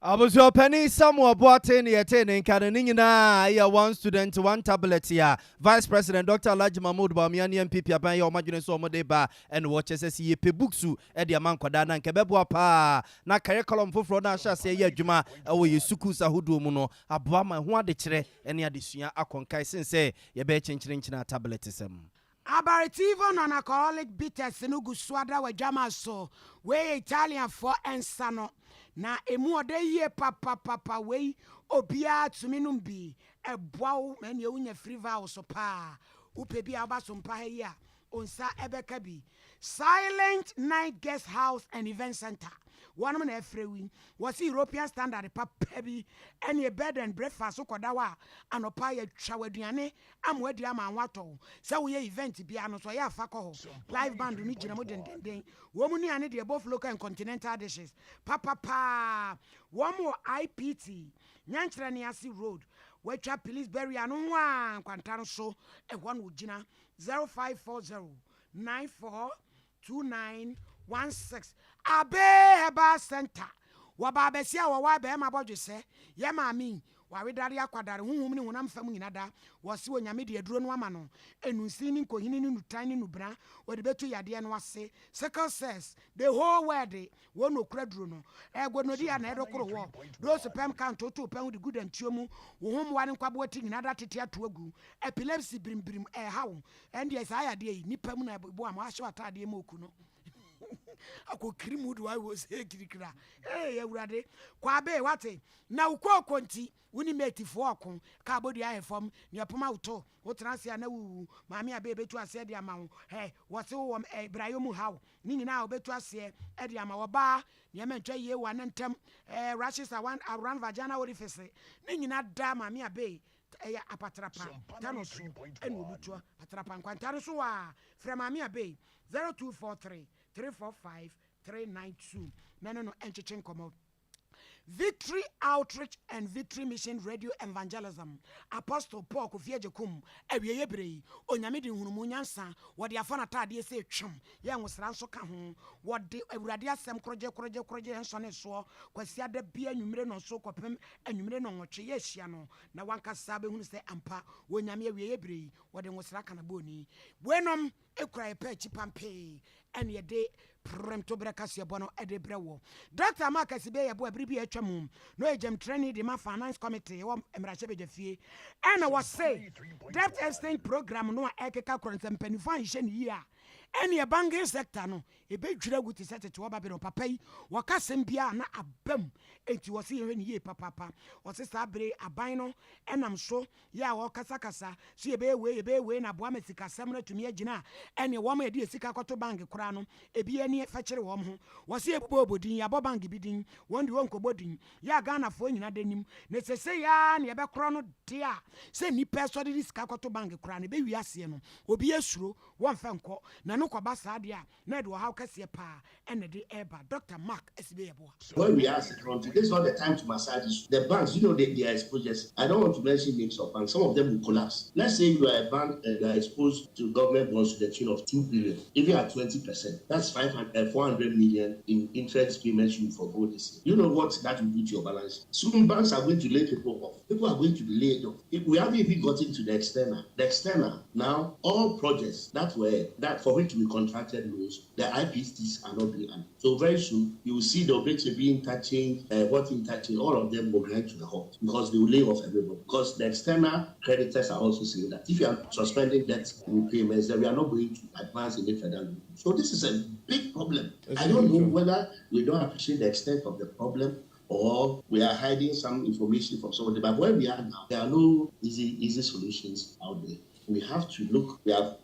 Abusuapanin Samuel Boateng ne yɛtee ne nka no, ne nyinaa yɛ One Student One Tablet a Vice President Dɔkta Alhaji Mahmood Bawumia ne NPP aban yɛ wɔn adwene sɛ wɔde ba na wɔkyɛ sɛ sɛ yɛpɛ books de ama nkwadaa no a anka ɛbɛboa paa na curriculum foforɔ no ahyɛ aseɛ yɛ adwuma wɔ yɛn sukuus ahodoɔ mu no aboa ma ɛho adekyerɛ ne adesua akɔ nkae sen sɛ yɛbɛyɛ kyenkyerenkyene a tablet sɛm. Aperitivo non-alcoholic bitters no gu so ada w'adwaman so. Wei yɛ Italianfoɔ nsa no, na ɛmu ɔdɛ yie papapapa. Wei obiara tumi nom bi. Ɛboa wo ma ɛneɛ wonya free vows paa. Wopɛ bi a woba Sompa ha yi a, wo nsa bɛka bi. Silent Night Guest House and Event Center, wɔnom na ɛfrɛ wo yi. Wɔse European standard papa bi ɛneɛ bed and breakfast wokɔda hɔ a, anɔpa yɛtwa wo aduane ama wadi ama ho atɔ wo. Sɛ woyɛ event biara no nso ɛyɛ a fa kɔ hɔ. Live band no gyina mu dendenden. Wɔn nnuane deɛ both local and continental dishes. Papa paa. Wɔn wɔ IPT, Nyankyerɛne ase road. Wɔatwa police barrier no ho a nkwanta no so. Ɛhɔ na wɔgyina. 0540 94 2916 Abbey Herbal Centre Wɔ baabasia a wɔwɔ abɛɛma abɔdwesɛ, yɛ maame yi, wawedare akwadare honhom ne honam fam nyina da, wɔse Onyame de aduro no ama no, enunsin ne nkohini ne nutan ne nubena, wɔde bɛtu yadeɛ no ase, sickle cells, the whole world, wɔn na okura duro no, ɛɛ gonorrhea na ɛdɔ koro wɔ, dose pɛm ka ntootoo pɛn ho de gu dantuo mu, wo ho mmoa ne nkwaboa ti nyina da tete ato agu, epilepsy birimbirim ɛɛha wo, Ɛndeɛ saa yadeɛ yi nipa mu na ɛbɔ ama ahyɛ ataadeɛ mu oku no akɔkiri mu de wayɛ wɔ sɛ kirikira ee awurade kwabe wate na wo kooko nti wo ne matefoɔ ɔko ka abɔdua ayɛ fam ne ɛpoma wo to wotena ase a na wuwu maame abe bɛtu aseɛ de ama wo ɛ wɔse wowɔ ɛ brayɔ mu haw ne nyinaa wobɛtu aseɛ de ama wɔbaa nneɛma ntwa yie wɔ anantam ɛ rashes around vagina orifice ne nyinaa da maame abe Ɛyɛ apatrapa ta no so ɛna obutua atrapa nkwanta no so a frɛ maame abey 0243 345 392 na ɛne no nkyekye nkɔmmɔ. Victory Outreach and Victory Mission Radio Evangelism Apostle Paul Kofi Agyekum Awieɛ berɛ yi Onyame de nhunumu nyansa wɔde afa n'ataadeɛ sɛ twam yɛ nwosra nso ka ho wɔde Awurade asɛm korogye korogye korogye nsɔne soɔ Kwasiada biara anwummere nnɔnson kɔpem anwummere nnɔnwɔtwe yɛhyia no Na w'ankasa bɛhunu sɛ ampa wɔ Onyame awieɛ berɛ yi, wɔde nwosra ka n'aboɔni. Weinom kura yɛ pɛ akyi pampee ɛne yɛde prɛmto berɛ kaseɛbɔ no de brɛ woɔ. Dɔkta Mark Asibey Yeboah bere bi a atwa mu na ɔyɛ gyamtrani de ma Finance Committee wɔ Mmarahyɛbadwafie ɛna wɔse Debt Exchange Program no a ɛkeka korɔ no sɛ mpaninfoɔ anhyehyɛ no yie a ɛneɛ banking sector no Ebedwiri agu te sɛ tete wɔ Babilon. Papa yi, wɔka asɛm biara a na aba mu, enti wɔse yɛnhwɛ no yie papaapa. Wɔse saa bere yi aban no nam so yɛ a wɔkasakasa sɛ yɛbɛyɛ wei, yɛbɛyɛ wei na aboa ma sikasɛm no atumi agyina a, ɛneɛ wɔn a yɛde yɛn sika kɔto bank koraa no, ebi ani fɛkyere wɔn ho. Wɔse yɛbobɔbɔ din, yɛabɔ bank bi din, wɔn deɛ wɔnkɔbɔ din. Yɛ a Ghanafoɔ nyina da nim. Na sesei ara na yɛbɛkorɔ no deɛ a, sɛ nnipa sɔre de sika kɔto bank koraa no, ɛbɛwie aseɛ no, obi asuro. Wɔmfa nkɔ, na ɛno kɔba saa deɛ a, na ɛde ɔhaw kɛseɛ paa na ɛde reba. Dɔkta Mark Asibey-Yeboah. When we ask Ronti, this is not the time to massage issues. The banks, you know they, their exposures. I don't want to mention names of banks. Some of them will collapse. Let's say you are a bank and you are exposed to government bonds to the tune of 2 billion, even at 20%. That's 500, uh, 400 million in interest payments you forgo this year. You know what that will do to your balance Soon banks are going to lay people off. People are going to be laid off. If we haven't even gotten to the external. The external, now, all projects that were, that for which going to be contracted loans. The IPTs are not being So very soon, you will see the Obetsebi interchange, what interchange, all of them will grind to the halt because they will lay off everybody. Because the external creditors are also saying that if you are suspending debt repayments, then we are not going to advance any further loan. So this is a big problem. It's I don't know whether we don't appreciate the extent of the problem or we are hiding some information from somebody. But where we are now, there are no easy easy solutions out there. We have to look. We have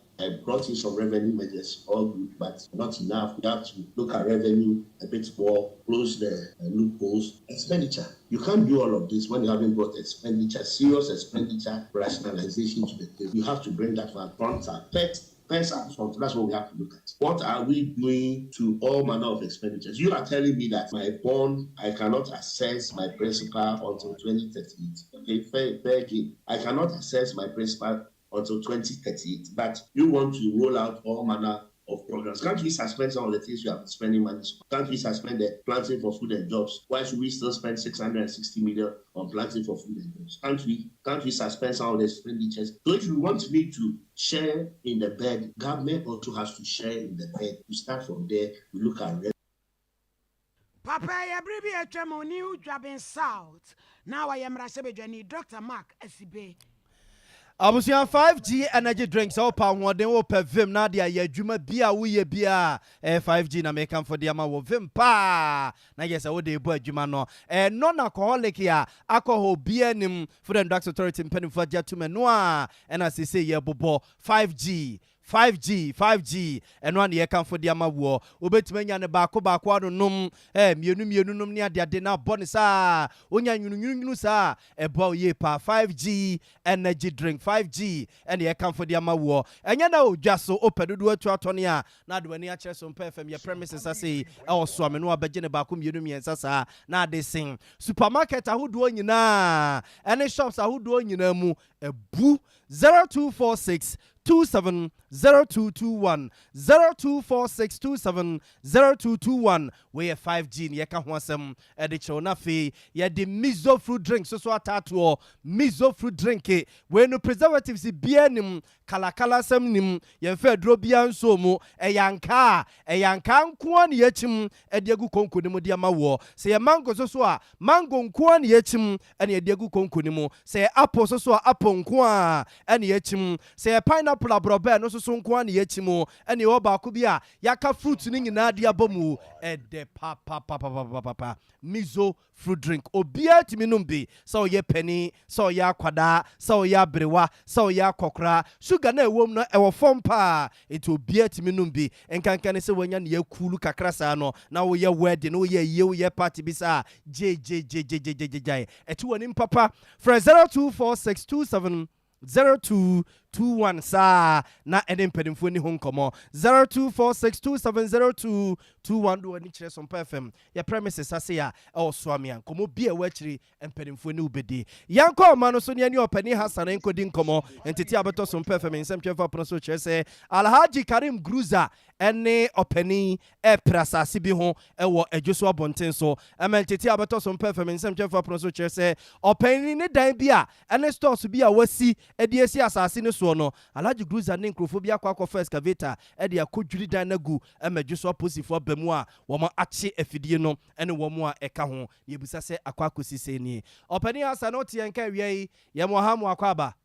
brought in some revenue measures, all good, but not enough. We have to look at revenue a bit more, close the loopholes. Expenditure. You can't do all of this when you haven't brought expenditure, serious expenditure rationalization to the table. You have to bring that one front and first. First and front, that's what we have to look at. What are we doing to all manner of expenditures? You are telling me that my bond, I cannot access my principal until 2038. Okay, fair, fair game. I cannot access my principal until 2038. But you want to roll out all manner of programs. Can't we suspend some of the things we have been spending money on? Can't we suspend the planting for food and jobs? Why should we still spend 660 million on planting for food and jobs? Can't we can't we suspend some of the expenditures? So if you want me to share in the bed, government also has to share in the bed. We start from there, we look at Papa yɛ bere bi a atwam New Juaben South na ɔyɛ mmarahyɛbadwani Dr. Mark Asibe. Abusua 5G energy drink sɛ wopɛ ahoɔden wopɛ vim na de ayɛ adwuma bi a woyɛ bi a ɛyɛ 5G na mekamfo de ama wɔ vim paa na yɛ sɛ wode bɔ adwuma no ɛyɛ non alcoholic a alcohol biara nim Food and Drugs Authority mpanimfoɔ agye atom ɛno a ɛna seesei yɛbobɔ 5G 5G 5G ɛno a na yɛkamfo de ama woɔ wobɛtumi anya no baako baako anonom eh, mmienu mmienu nom ne adeade na abɔ ne saa wonya nwununwununwunu saa ɛboa wo yie paa 5G energy drink 5G ɛne yɛkamfo de ama woɔ ɛnyɛ na odwa so wopɛ dodoɔ atu atɔne a na ade w'ani akyerɛ so mpɛ fam yɛ premises ase yi ɛwɔ so ame no abɛgye ne baako mmienu mmiɛnsa saa na ade sen supermarket ahodoɔ nyinaa ɛne shops ahodoɔ nyinaa mu abu 0246 27 0221 0246 27 0221 wei yɛ 5G ne yɛka ho asɛm ɛde kyerɛw na afei yɛde miso fruit drink soso ataatoɔ miso fruit drink wei no preservatives biara nim kalakala asɛm nim yɛmfa aduro biara nso mu ɛyɛ ankaa ɛyɛ ankaa nko ne yɛkyim ɛde agu konko no mu de ama woɔ sɛ yɛ mango so so a mango nko ne yɛkyim ɛne yɛde agu konko no mu sɛ yɛ apple so so a apple nko a ɛne yɛkyim sɛ yɛ pineapple aborɔbɛ no nso so nko a ne yɛkyim ɛne ɛwɔ baako bi a yɛaka fruit no nyinaa de abɔ mu ɛdɛ papapapapapa miso fruit drink obiara tumi nom bi sɛ ɔyɛ panin sɛ ɔyɛ akwadaa sɛ ɔyɛ aberewa sɛ ɔyɛ akɔkora sugar na ɛwɔ mu no ɛwɔ fam paa nti obiara tumi nom bi nkanka ne sɛ wanya ne yɛkulu kakra saa no na woyɛ wedding na woyɛ yie woyɛ party bi saa gyegyegyegyegyegyae ɛte wɔ nim papa frɛ 024627 0221 saa na ɛne mpanimfoɔ ni ho nkɔmmɔ 0246270221 de w'ani kyerɛ Sompa FM yɛ premises ase a ɛwɔ Soame a nkɔmmɔ bi a ɛwɔ akyiri mpanimfoɔ ne wobɛdi yɛnkɔ ɔma no so ne ɛne ɔpani Hassan nkɔdi nkɔmmɔ ntete a bɛtɔ Sompa FM nsɛm twɛmfa pono so kyerɛ sɛ Alhaji Karim Gruza ɛne ɔpanin ɛpere asase bi ho ɛwɔ adwo so abɔnten so ɛma ntete a bɛtɔ Sompa FM nsɛm twɛmfa pono so kyerɛ sɛ ɔpanin ne dan bi a ɛne stores bi a wasi ɛde asi asase no soɔ no Alhaji Gruza ne nkurɔfoɔ bi akɔ akɔfa excavator ɛde akɔdwiri dan no agu ɛma adwo so apolisifoɔ aba mu a wɔn akye afidie no ɛne wɔn a ɛka ho yɛbusa sɛ akɔ akɔsi sɛ nie ɔpanin asa na ɔte yɛn ka awia yi yɛn mo ha mo akɔ aba.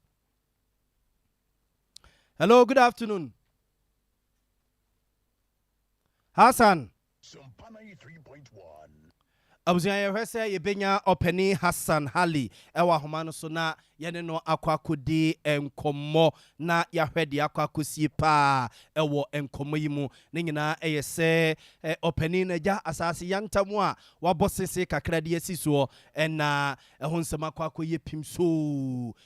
Hello, good afternoon, Hassan. Abusua yɛhwɛ sɛ yɛbɛnya ɔpanin Hassan Hali ɛwɔ ahoma no so na yɛne no akɔ akɔdi nkɔmmɔ na yɛahwɛ deɛ akɔ akɔsie paa ɛwɔ nkɔmmɔ yi mu ne nyinaa ɛyɛ sɛ ɔpanin no agya asase yantam a wabɔ sese kakra de asi soɔ ɛna ɛho nsɛm akɔ akɔyɛ pim so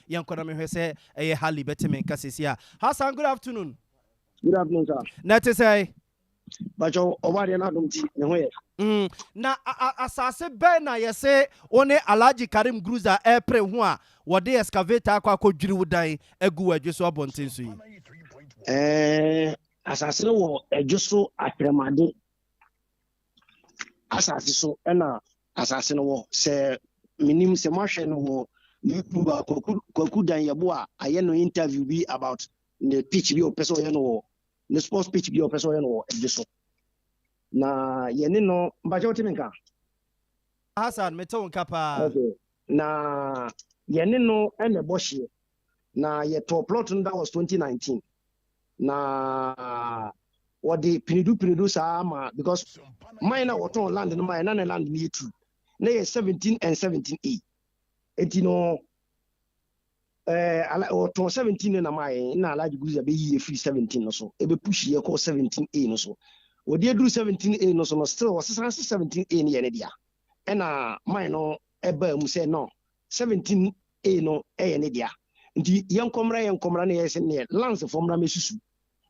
yɛnkɔ na mehwɛ sɛ ɛyɛ Hali bɛte me nka sesi a. Hassan, good afternoon. Good afternoon, sir. Na ɛte sɛ? Bacho, ɔba deɛ n'adom ti ne ho yɛ. Na asase bɛn na yɛsɛ wo ne Alhaji Karim Gruza ɛpere ho a wɔde excavator akɔ akɔdwiri wo dan agu wɔ adwo so abɔnten so yi? Asase no wɔ ɛdwo so atwerɛmade asase so ɛna asase no wɔ sɛ menim sɛ moahwɛ no wɔ YouTube a Kwaku Dan Yɛbo a ayɛ no interview bi about ne pitch bi a ɔpɛ sɛ ɔyɛ no wɔ Ne sports pitch bi a ɔpɛ sɛ ɔyɛ no wɔ ɛgye so. Na yɛne no, mpakyɛ wote me nka? Hassan, mete wo nka paa. Okay. Na yɛne no na ɛbɔ hyeɛ. Na yɛtɔɔ plot no, that was 2019. Na wɔde pinidu pinidu saa ma because man na wɔtɔn land no ma na ne land no yɛ tu. Na yɛ 17 and 17A. Enti no wɔtɔn 17 no na maa yɛn na Alhaji Guruza bɛyi yɛ firi 17 no so ɛbɛ push yɛ kɔɔ 17A no so. Wɔde aduru 17A no so no, still wɔsesan se 17A no yɛ ne dea. Ɛna man no ɛbaa mu sɛ no 17A no ɛyɛ ne dea. Nti yɛnkɔmmra yɛnkɔmmra na yɛyɛ sɛ neɛ lands foɔ mmra mɛsusu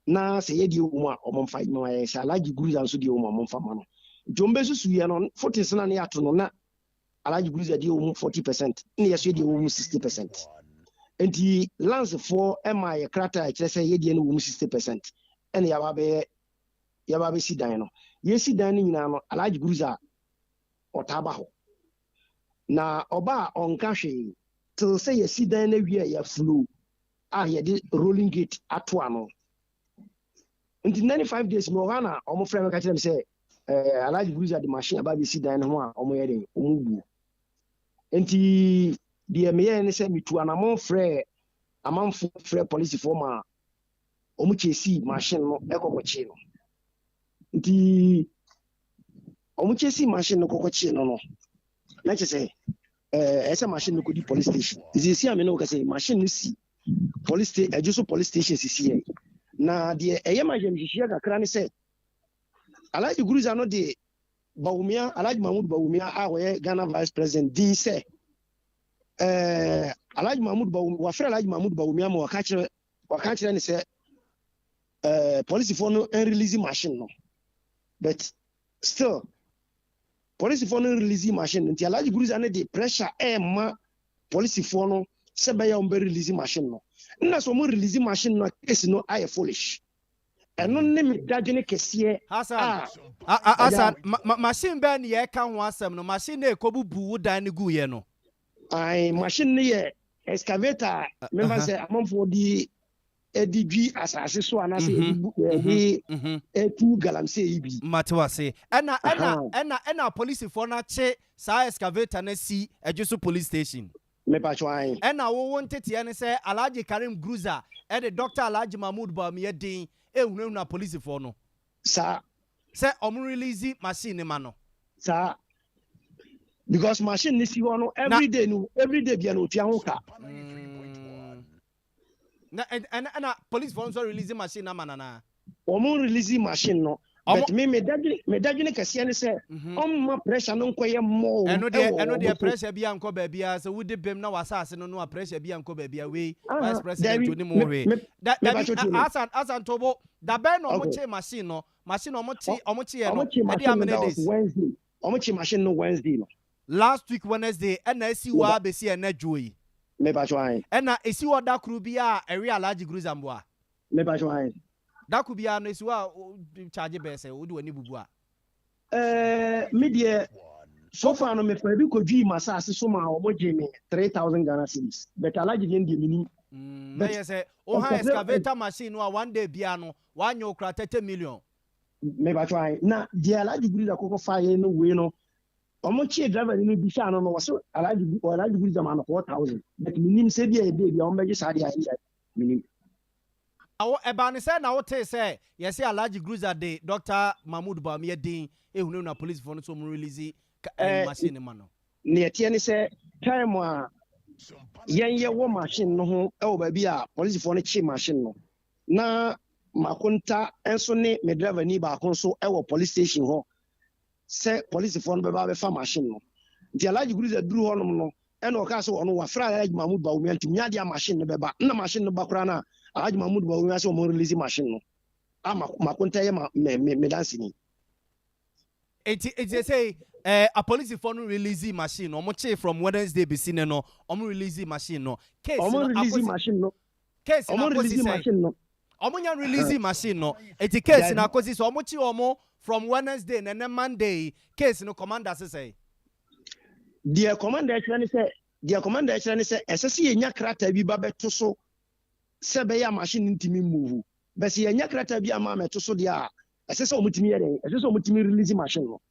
na sɛ yɛ deɛ wɔ mu a ɔmo mfa ma yɛn, sɛ Alhaji Guruza nso deɛ wɔ mu a ɔmo mfa ma no. Nti ɔmo bɛsusu yɛ no footings na ne yɛato no na Alhaji Guruza deɛ wɔ mu 40% ne yɛso deɛ wɔ mu 60%. Nti lands foɔ ɛma yɛ krataa a ɛkyerɛ sɛ yɛ deɛ no wɔ mu 60% ɛna yɛaba bɛyɛ yɛaba bɛsi dan no. Yɛsi dan no nyinaa no, Alhaji Guruza ɔtaa ba hɔ na ɔba a ɔnka hwee till sɛ yɛsi dan no awie a yɛafulo a yɛde rolling gate ato ano. Nti 95 days mi wɔ hɔ a na ɔmo frɛ me ka kyerɛ me sɛ Alhaji Guruza de machine aba abɛsi dan no ho a ɔmo yɛ den ɔmo buo. Nti deɛ meyɛɛ ne sɛ metu anammɔn frɛ amanfoɔ, frɛ polisifoɔ ma ɔmo kyɛsi machine no ɛkɔkɔkyee no. Nti ɔmo kyɛsi machine no kɔkɔkyee no na kyerɛ sɛ ɛsɛ machine no kɔdi police station. Sisi a me ne wo kasa yi, machine no si police station, ɛgye so police station sisi yɛ. Na deɛ ɛyɛ ma yɛmhyehyɛ kakra ne sɛ Alhaji Guruza no de Bawumia, Alhaji Mahmood Bawumia a wɔyɛ Ghana vice president din sɛ Alhaji Mahmood Bawumia wafrɛ Alhaji Mahmood Bawumia ma waka kyerɛ ne sɛ polisifoɔ no release machine no, but still polisifoɔ no release machine no. Nti Alhaji Guruza no de pressure ɛɛma polisifoɔ no sɛ bɛyɛ wɔn bɛ release machine no. Nna sɛ wɔn release machine no a, case no ayɛ foolish. Ɛno ne me dadwene kɛseɛ. Hassan, a Hassan, machine bɛɛ ne yɛka ho asɛm no, machine na ɛkɔbubu wo dan no guiɛ no? Ae, machine no yɛ excavator a memfa sɛ amanfoɔ de ɛde dwi asase so anaasɛ yɛde ɛtu galamsey yi bi. Mate wase. Ɛna polisifoɔ no akye saa excavator no si ɛdwo so police station? Mepatwo, ae. Ɛna wowo nteteɛ ne sɛ Alhaji Karim Gruza ɛde Dr Alhaji Mahmood Bawumia din ehunahuna polisifoɔ no saa sɛ ɔmo release machine ne ma no? Saa, because machine ne si hɔ no, every day no, every day bia no otua ho ka. Na ɛna polisifoɔ nso release machine na ma nana? Wɔn release machine no, but me dadwene kɛseɛ ne sɛ ɔmma pressure no nkɔyɛ mmɔɔ. Ɛno deɛ, ɛno deɛ, pressure bi ankɔ baabi a sɛ wodi bem na wasase no a pressure bi ankɔ baabi a wei vice president onim wo hwee. Dabi, Hasan, Hasan Tobo, dabɛn na ɔmo kye machine no? Machine ɔmo kye yɛ no, ɛde how many days? Wednesday ɔmo kye machine no, Wednesday no. Last week Wednesday ɛna esi hɔ a besi ɛnɛ dwo yi? Mepatwo, ayi. Ɛna esi hɔ da koro bi a ɛwe Alhaji Guruza mboa? Mepatwo, ayi. Dako biara no esi hɔ a charge bɛɛ sɛ wode w'ani bubu a? Me deɛ, so far no, mefa bi kɔdwii m'asase so ma ɔmo gye me 3,000 Ghana cedis, but Alhaji deɛ no deɛ menim. Na yɛ sɛ woha excavator machine no a, one day biara no wanyɛ wo kora 30 million. Mepatwo, ayi. Na deɛ Alhaji Guruza kɔkɔ fa yɛ no, wei no, ɔmo kyee driver ni no bisa no, wɔsɛ Alhaji Guruza ma no 4,000, but menim sɛ bi a yɛ day bi a ɔmo bɛgye saa deɛ a ɛyɛ menim. Awo ɛbaa ne sɛ na wotee sɛ yɛsɛ Alhaji Gruza de Dr Mahmood Bawumia din ehunahuna polisifoɔ no so ɔmo release machine no ma no? Neɛ ɛteɛ ne sɛ time a yɛn yɛwɔ machine no ho wɔ baabi a polisifoɔ no kye machine no, na Makonta nso ne me driver ni baako nso wɔ police station hɔ sɛ polisifoɔ no bɛba abɛfa machine no. Nti Alhaji Guruza duru hɔnom no, ɛna ɔkaa sɛ ɔno wafrɛ Alhaji Mahmood Bawumia, nti nya adeɛ a machine no bɛba. Nna machine no ba koraa no a, Alhaji Mahmood Bawumia sɛ ɔmo release machine no a Makonta yɛ ma me danseni. Enti sɛ apolisifoɔ no release machine no, ɔmo kyee from Wednesday besi ne no, ɔmo release machine no, case ɔmo no release akosi machine no. Case no ɔmo akosi release sɛ machine no. Ɔmo nya release machine no, eti case no akosi sɛ ɔmo kye ɔmo from Wednesday na ɛnɛ Monday, case no commander sesɛ? Deɛ commander kyerɛ ne sɛ ɛsɛ sɛ yɛnya krataa bi ba bɛto so sɛ bɛyɛ a machine no ntumi move. But sɛ yɛanya krataa bi amma ammɛto so deɛ a, ɛsɛ sɛ wɔtumi yɛ dɛn? Ɛsɛ sɛ wɔtumi release machine no.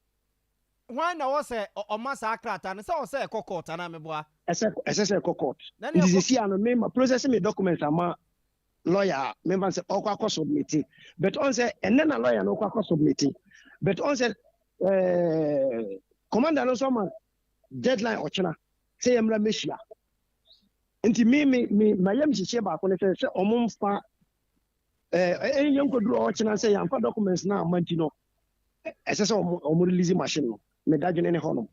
Hwan na ɛwɔ sɛ ɔma saa krataa no? Sɛ ɛwɔ sɛ ɛkɔ court anaa meboa? Ɛsɛ ɛsɛ sɛ ɛkɔ court. Na nea Nti ɛkɔ. seesei ano me ma process me documents ama lawyer a memfa no sɛ ɔkɔ akɔ submit. But ɔn sɛ ɛnnɛ na lawyer no kɔ akɔ submit. But ɔn sɛ ɛɛ commander no nso ama deadline ɔkyena sɛ yɛmmra mmɛhyia. Nti me me me mayam hyehyeɛ baako ne sɛ sɛ ɔmo mfa ɛɛ eh, yɛnkɔduru hɔ ɔkyena sɛ yɛamfa documents no amma nti no ɛsɛ sɛ ɔmo ɔmo release machine no. Me dadwene ne hɔ nom.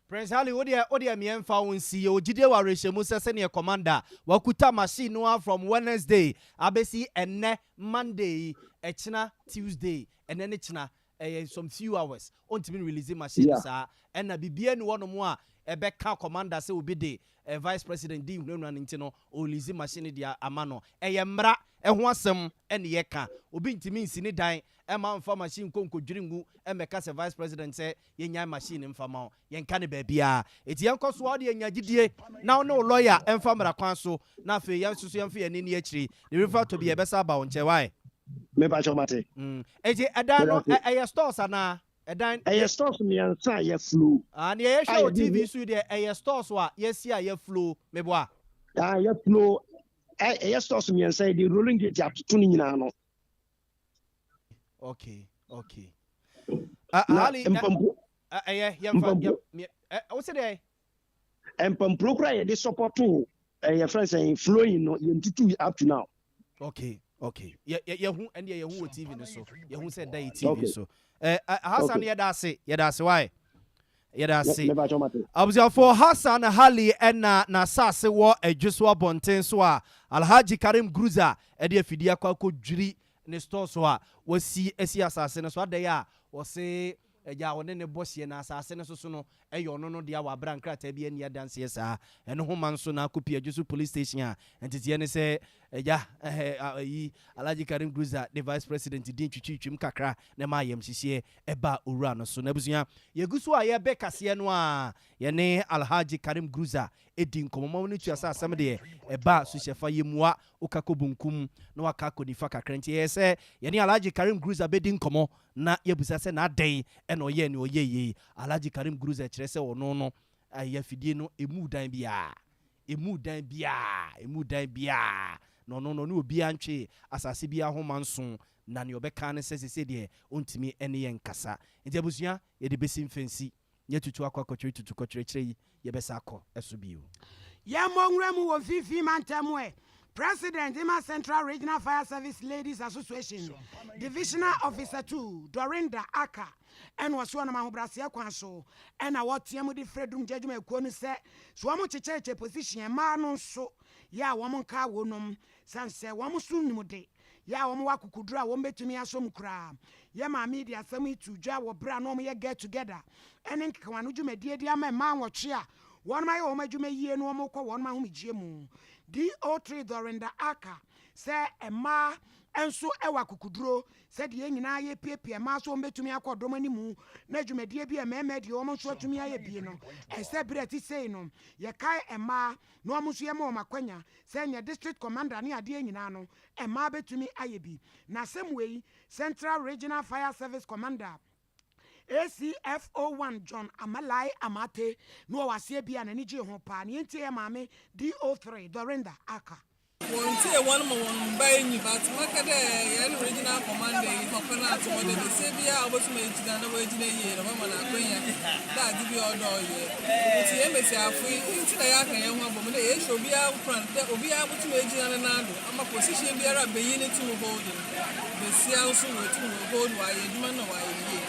Prince Ali, wo deɛ wo deɛ meɛ mfa wo nsi, yɛwɔ gyidie wɔ awerɛhyɛmu sɛ sɛdeɛ commander wakuta machine no ara from Wednesday abɛsi ɛnnɛ Monday yi, ɛkyena Tuesday, ɛnnɛ ne kyena ɛyɛ some few hours ɔntumi nrelease machine no Yeah. saa, ɛna biribiara nni hɔ nom a ɛbɛka commander sɛ obi de vice president di hunahuna no nti no ɔrelease machine no de ama no, ɛyɛ mmara ho asɛm ɛne yɛka, obi ntumi nsi ne dan ɛma mfa machine nkɔ nkɔdwiri ngu ɛmmɛka sɛ vice president sɛ yɛnyae machine mfa ma wo, yɛnka no baabiara. Enti yɛnkɔ so ara de anya gyidie na wo ne wo lawyer mfa mmara kwan so na afei yɛn nso so yɛmfa yɛn ani nni akyire. Ne refa tɔ bi a yɛbɛsan aba wo nkyɛn, why? Me pakyɛw mate. Mm. Enti ɛdan no Medase. ɛyɛ stores anaa? Ɛdan. Ɛyɛ stores mmiɛnsa a yɛflow. Ah, nea A yɛhwɛ wɔ yɛde TV hu. so yi deɛ ɛyɛ stores a yɛasi a yɛflow, meboa? Ah, yɛflow. Ɛyɛ stores mmiɛnsa yɛde rolling gate atoto ne nyinaa no. Okay, okay. Uh, Na Ali, mpampo. ɛyɛ yɛmfa Mpampo. wo se deɛ? Mpampuro koraa yɛde sɔpɔto ɛyɛ fɛn sɛn flowing no yɛntutu up to now. Okay, okay. Yɛ yɛ yɛhu ɛndeɛ yɛhu wɔ TV no so. Yɛhu sɛ ɛda yɛ TV Okay. so. Eh, Hassan Okay. yɛda ase, yɛda ase why? Yɛda ase. Me pakyɛw mate. Abusuafoɔ Hassan Hali ɛna n'asase wɔ Adwo so abɔnten so a Alhaji Karim Gruza ɛde afidie akɔ akɔdwiri ne store so a wasi asi asase no so adɛn a ɔse agya a ɔne no bɔ hyeɛ na asase no soso no yɛ ɔno no dea wɔ aberɛ a nkrataa biara nni adanseɛ saa ɛno ho ma nso na akɔpie Adwoso Police Station a nteteɛ ne sɛ agya ayi Alhaji Karim Gruza de Vice President din twitwitwim kakra na ɛma ayamhyehyeɛ ɛbaa owura no so. Na abusua yɛgu so a yɛbɛ kaseɛ no a yɛne Alhaji Karim Gruza ɛdi nkɔmmɔ ma wo no tua sɛ asɛm deɛ ɛba suhyɛfa yɛmmua Woka kɔ bonkum na waka akɔ nifa kakra nti ɛyɛ sɛ yɛne Alhaji Karim Gruza bɛdi nkɔmmɔ na yɛabisa sɛ na adɛn na ɔyɛɛ nea ɔyɛeɛ yi. Alhaji Karim Gruza kyerɛ sɛ ɔno no ɛyɛ afidie no ɛmuu dan biara, ɛmuu dan biara, ɛmuu dan biara na ɔno no ɔne obiara ntwee asase biara ho manso na nea ɔbɛka ara ne sɛ seesei deɛ ɔntumi ne yɛn nkasa. Nti abusua yɛde bɛsi mfɛnsi. Nyɛ tutu akɔ akɔkyerɛ tutu kɔkyerɛ kyerɛ yi yɛbɛsa akɔ ɛso bio. Yɛmmɔ nwura mu wɔ Mfimfini Mantam ɛ. President ma Central Regional Fire Service Ladies Association, Divisional Officer 2, Dorinda Aka, ɛna ɔse wɔnam ahobraseɛ kwan so ɛna wɔteam de frɛ Dumgya adwumayɛkuo no sɛ sɛ wɔn kyekyɛrekyɛ position mmaa no nso yɛ a wɔn nkaa wɔnom sane sɛ wɔn nso nim de yɛ a wɔwɔ akokoduru a wɔbɛtumi asɔ mu koraa. Yɛn maame yi de asɛm yi too dwa wɔ berɛ a na wɔyɛ Get Together ne nkekawano dwumadie de ama mmaa nwɔtwe a wɔn ayɛ wɔn adwuma yie na wɔrekɔ wɔn ahomegyeɛ mu. DO3 Dorinda Aka sɛ mmaa nso wɔ akokoduro sɛdeɛ yɛn nyinaa yɛrepiapia mmaa sɛ wɔbɛtumi akɔ dɔm animu na dwumadie bi a mmarima deɛ wɔn nso atumi ayɛ bie no, ɛsɛ berɛ a ɛte sei no yɛkae mmaa na wɔn nso yɛma wɔn akwanya sɛ neɛ district commander ne adeɛ nyinaa no mmaa bɛtumi ayɛ bi. Na asɛm wei Central Regional Fire Service Commander ACFO 1 John Amalai Amartey na ɔwɔ aseɛ bi a n'ani gyee ho paa. Neɛ nti yɛ maame DO3 Dorinda Aka. Wɔnntsee hɔn ma hɔn mba enyi but mɛka dɛ hɛn regional commander yi papa no ato hɔ dɛ basia biara a obotum egyina na oegyina yie no ɔbɛma no akwanya dɛ adze biara ɔwɔ dɛ ɔyɛ. Ntsi hɛn mbasiafo yi ntsi na yɛaka hɛnho abɔ mu dɛ yɛrehyɛ obiara nkuran dɛ obiara botum egyina ne nan do ama position biara a banyin no tum hold no, basia so oetum oehold ɔayɛ edwuma no na ɔayɛ no yie.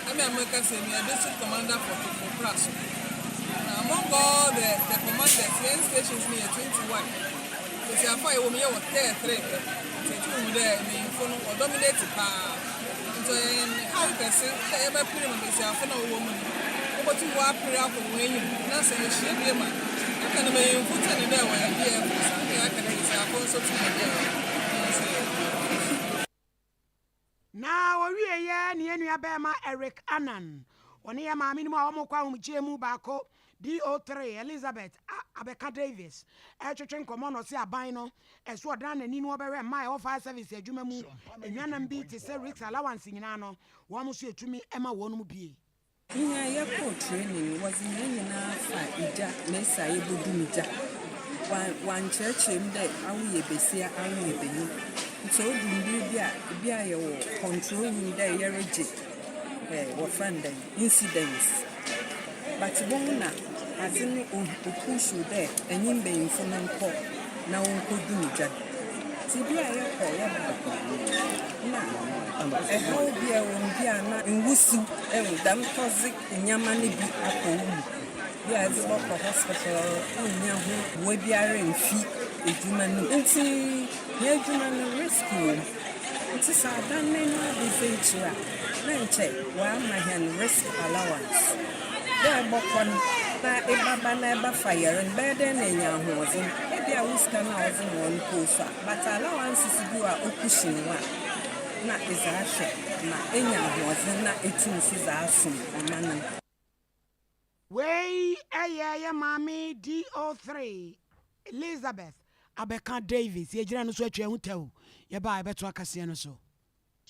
Emi a merekasa yi meyɛ district commander for Twifo Praso. Na among all the the commanders hɛn stations no yɛ 21. Mbasiafo a yɛwɔ mu yɛwɔ 33 pɛ. Ntsi etum hu dɛ mbanyimfo no wɔ dominate paa. Ntsi ɔyɛ hɛn haw kɛse dɛ yɛbɛper ma mbasiafo no a wɔwɔ mu no wobotum wɔaper akɔ hɔn enyim na sɛ yehyia bio a yɛka no mbanyimfo tse no dɛ wɔyɛ DFOs a nna yɛaka dɛ mbasiafo so tse no dɛ hɔn so yɛ DFOs. Na ɔwieeɛ ne yɛn nuabarima Eric Annan. Ɔne yɛn maame nom a wɔkɔ ahomegyeɛ mu baako, DO3 Elizabeth A Abeka Davis, retwetwe nkɔmmɔ na ɔse aban no ɛso ɔdan n'ani na ɔbɛhwɛ mmaa a ɛwɔ fire service adwuma mu nnuanam bi te sɛ risk allowance nyinaa no wɔn nso yɛtumi ma wɔn mu bie. Hɛn a yɛkɔr training no, wɔdze hɛn nyina faa gya na esi a yebodum gya. Wɔannkyerɛkyerɛ mu dɛ awo yɛ basia, awo yɛ banyin. Ntsi odu mber bi a, bi a yɛwɔ control room dɛ yɛregye eh, wɔfrɛ no dɛn, incidents. But ibohu na adze no opush wo dɛ enye mbanyimfo no nkɔ na wonkodum gya no. Ntsi bi a yɛkɔ yɛba a, nna haw bi a ɔwɔ mu bi a na nwusiw, ehu, dɛm toxic ndzɛmba no bi akɔ wo mu. Bi a edze bɔkɔ hospital innya ho mboa biara mmfi edwuma no mu. Ntsi hɛn edwuma no risk wɔ mu. Ntsi sɛ aban no enyi abedzi ekyir a, na nkyɛ ɔama hɛn risk allowance. Dɛ ebɔkɔ no na ebɛba na ebɛfa yar no, bɛyɛ dɛn na enya ahoɔdzen? Ebia wo sika no a wɔdze ma wo no mpo osua, but allowances bi wɔ a okushin wo a, na edze ahwɛ ma enya ahoɔdzen na etum so dze asom ɔman no. Wei yɛ yɛ maame DO3 Elizabeth Abɛka Davis. Yɛgyina no so atwa ɛho tɛw. Yɛba a yɛbɛtoa kaseɛ no so.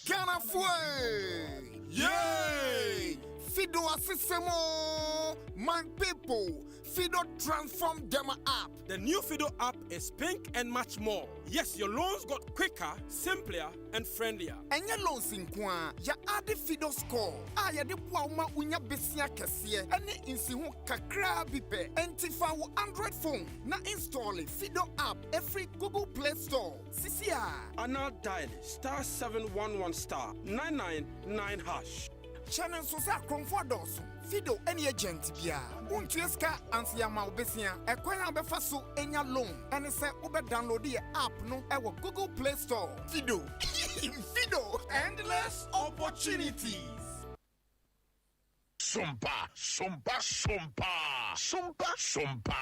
Ghanafoɔ ee! Yay! Fido asesɛm oo! My people, Fido transform dem app. The new Fido app is pink and much more. Yes, your loans got quicker, simpler, and friendlier. Ɛnyɛ loans nko ara, yɛade Fido Score a yɛde boa wo ma wonya besia kɛseɛ ne nsiho kakraa bi pɛ. Enti fa wo Android phone na install Fido app ɛfiri Google Play Store sisi a. Anaa dial *711 *999#. Hyɛ no nso sɛ akorɔmfoɔ adɔɔso. Fido ne agent biara. Wontua sika ansa yɛama wo besia. Ɛkwan a wobɛfa so anya loan ne sɛ wobɛ download yɛ app no wɔ Google Play Store. Fido. Fido. Endless opportunities. Sompa, sompa, sompa, sompa, sompa.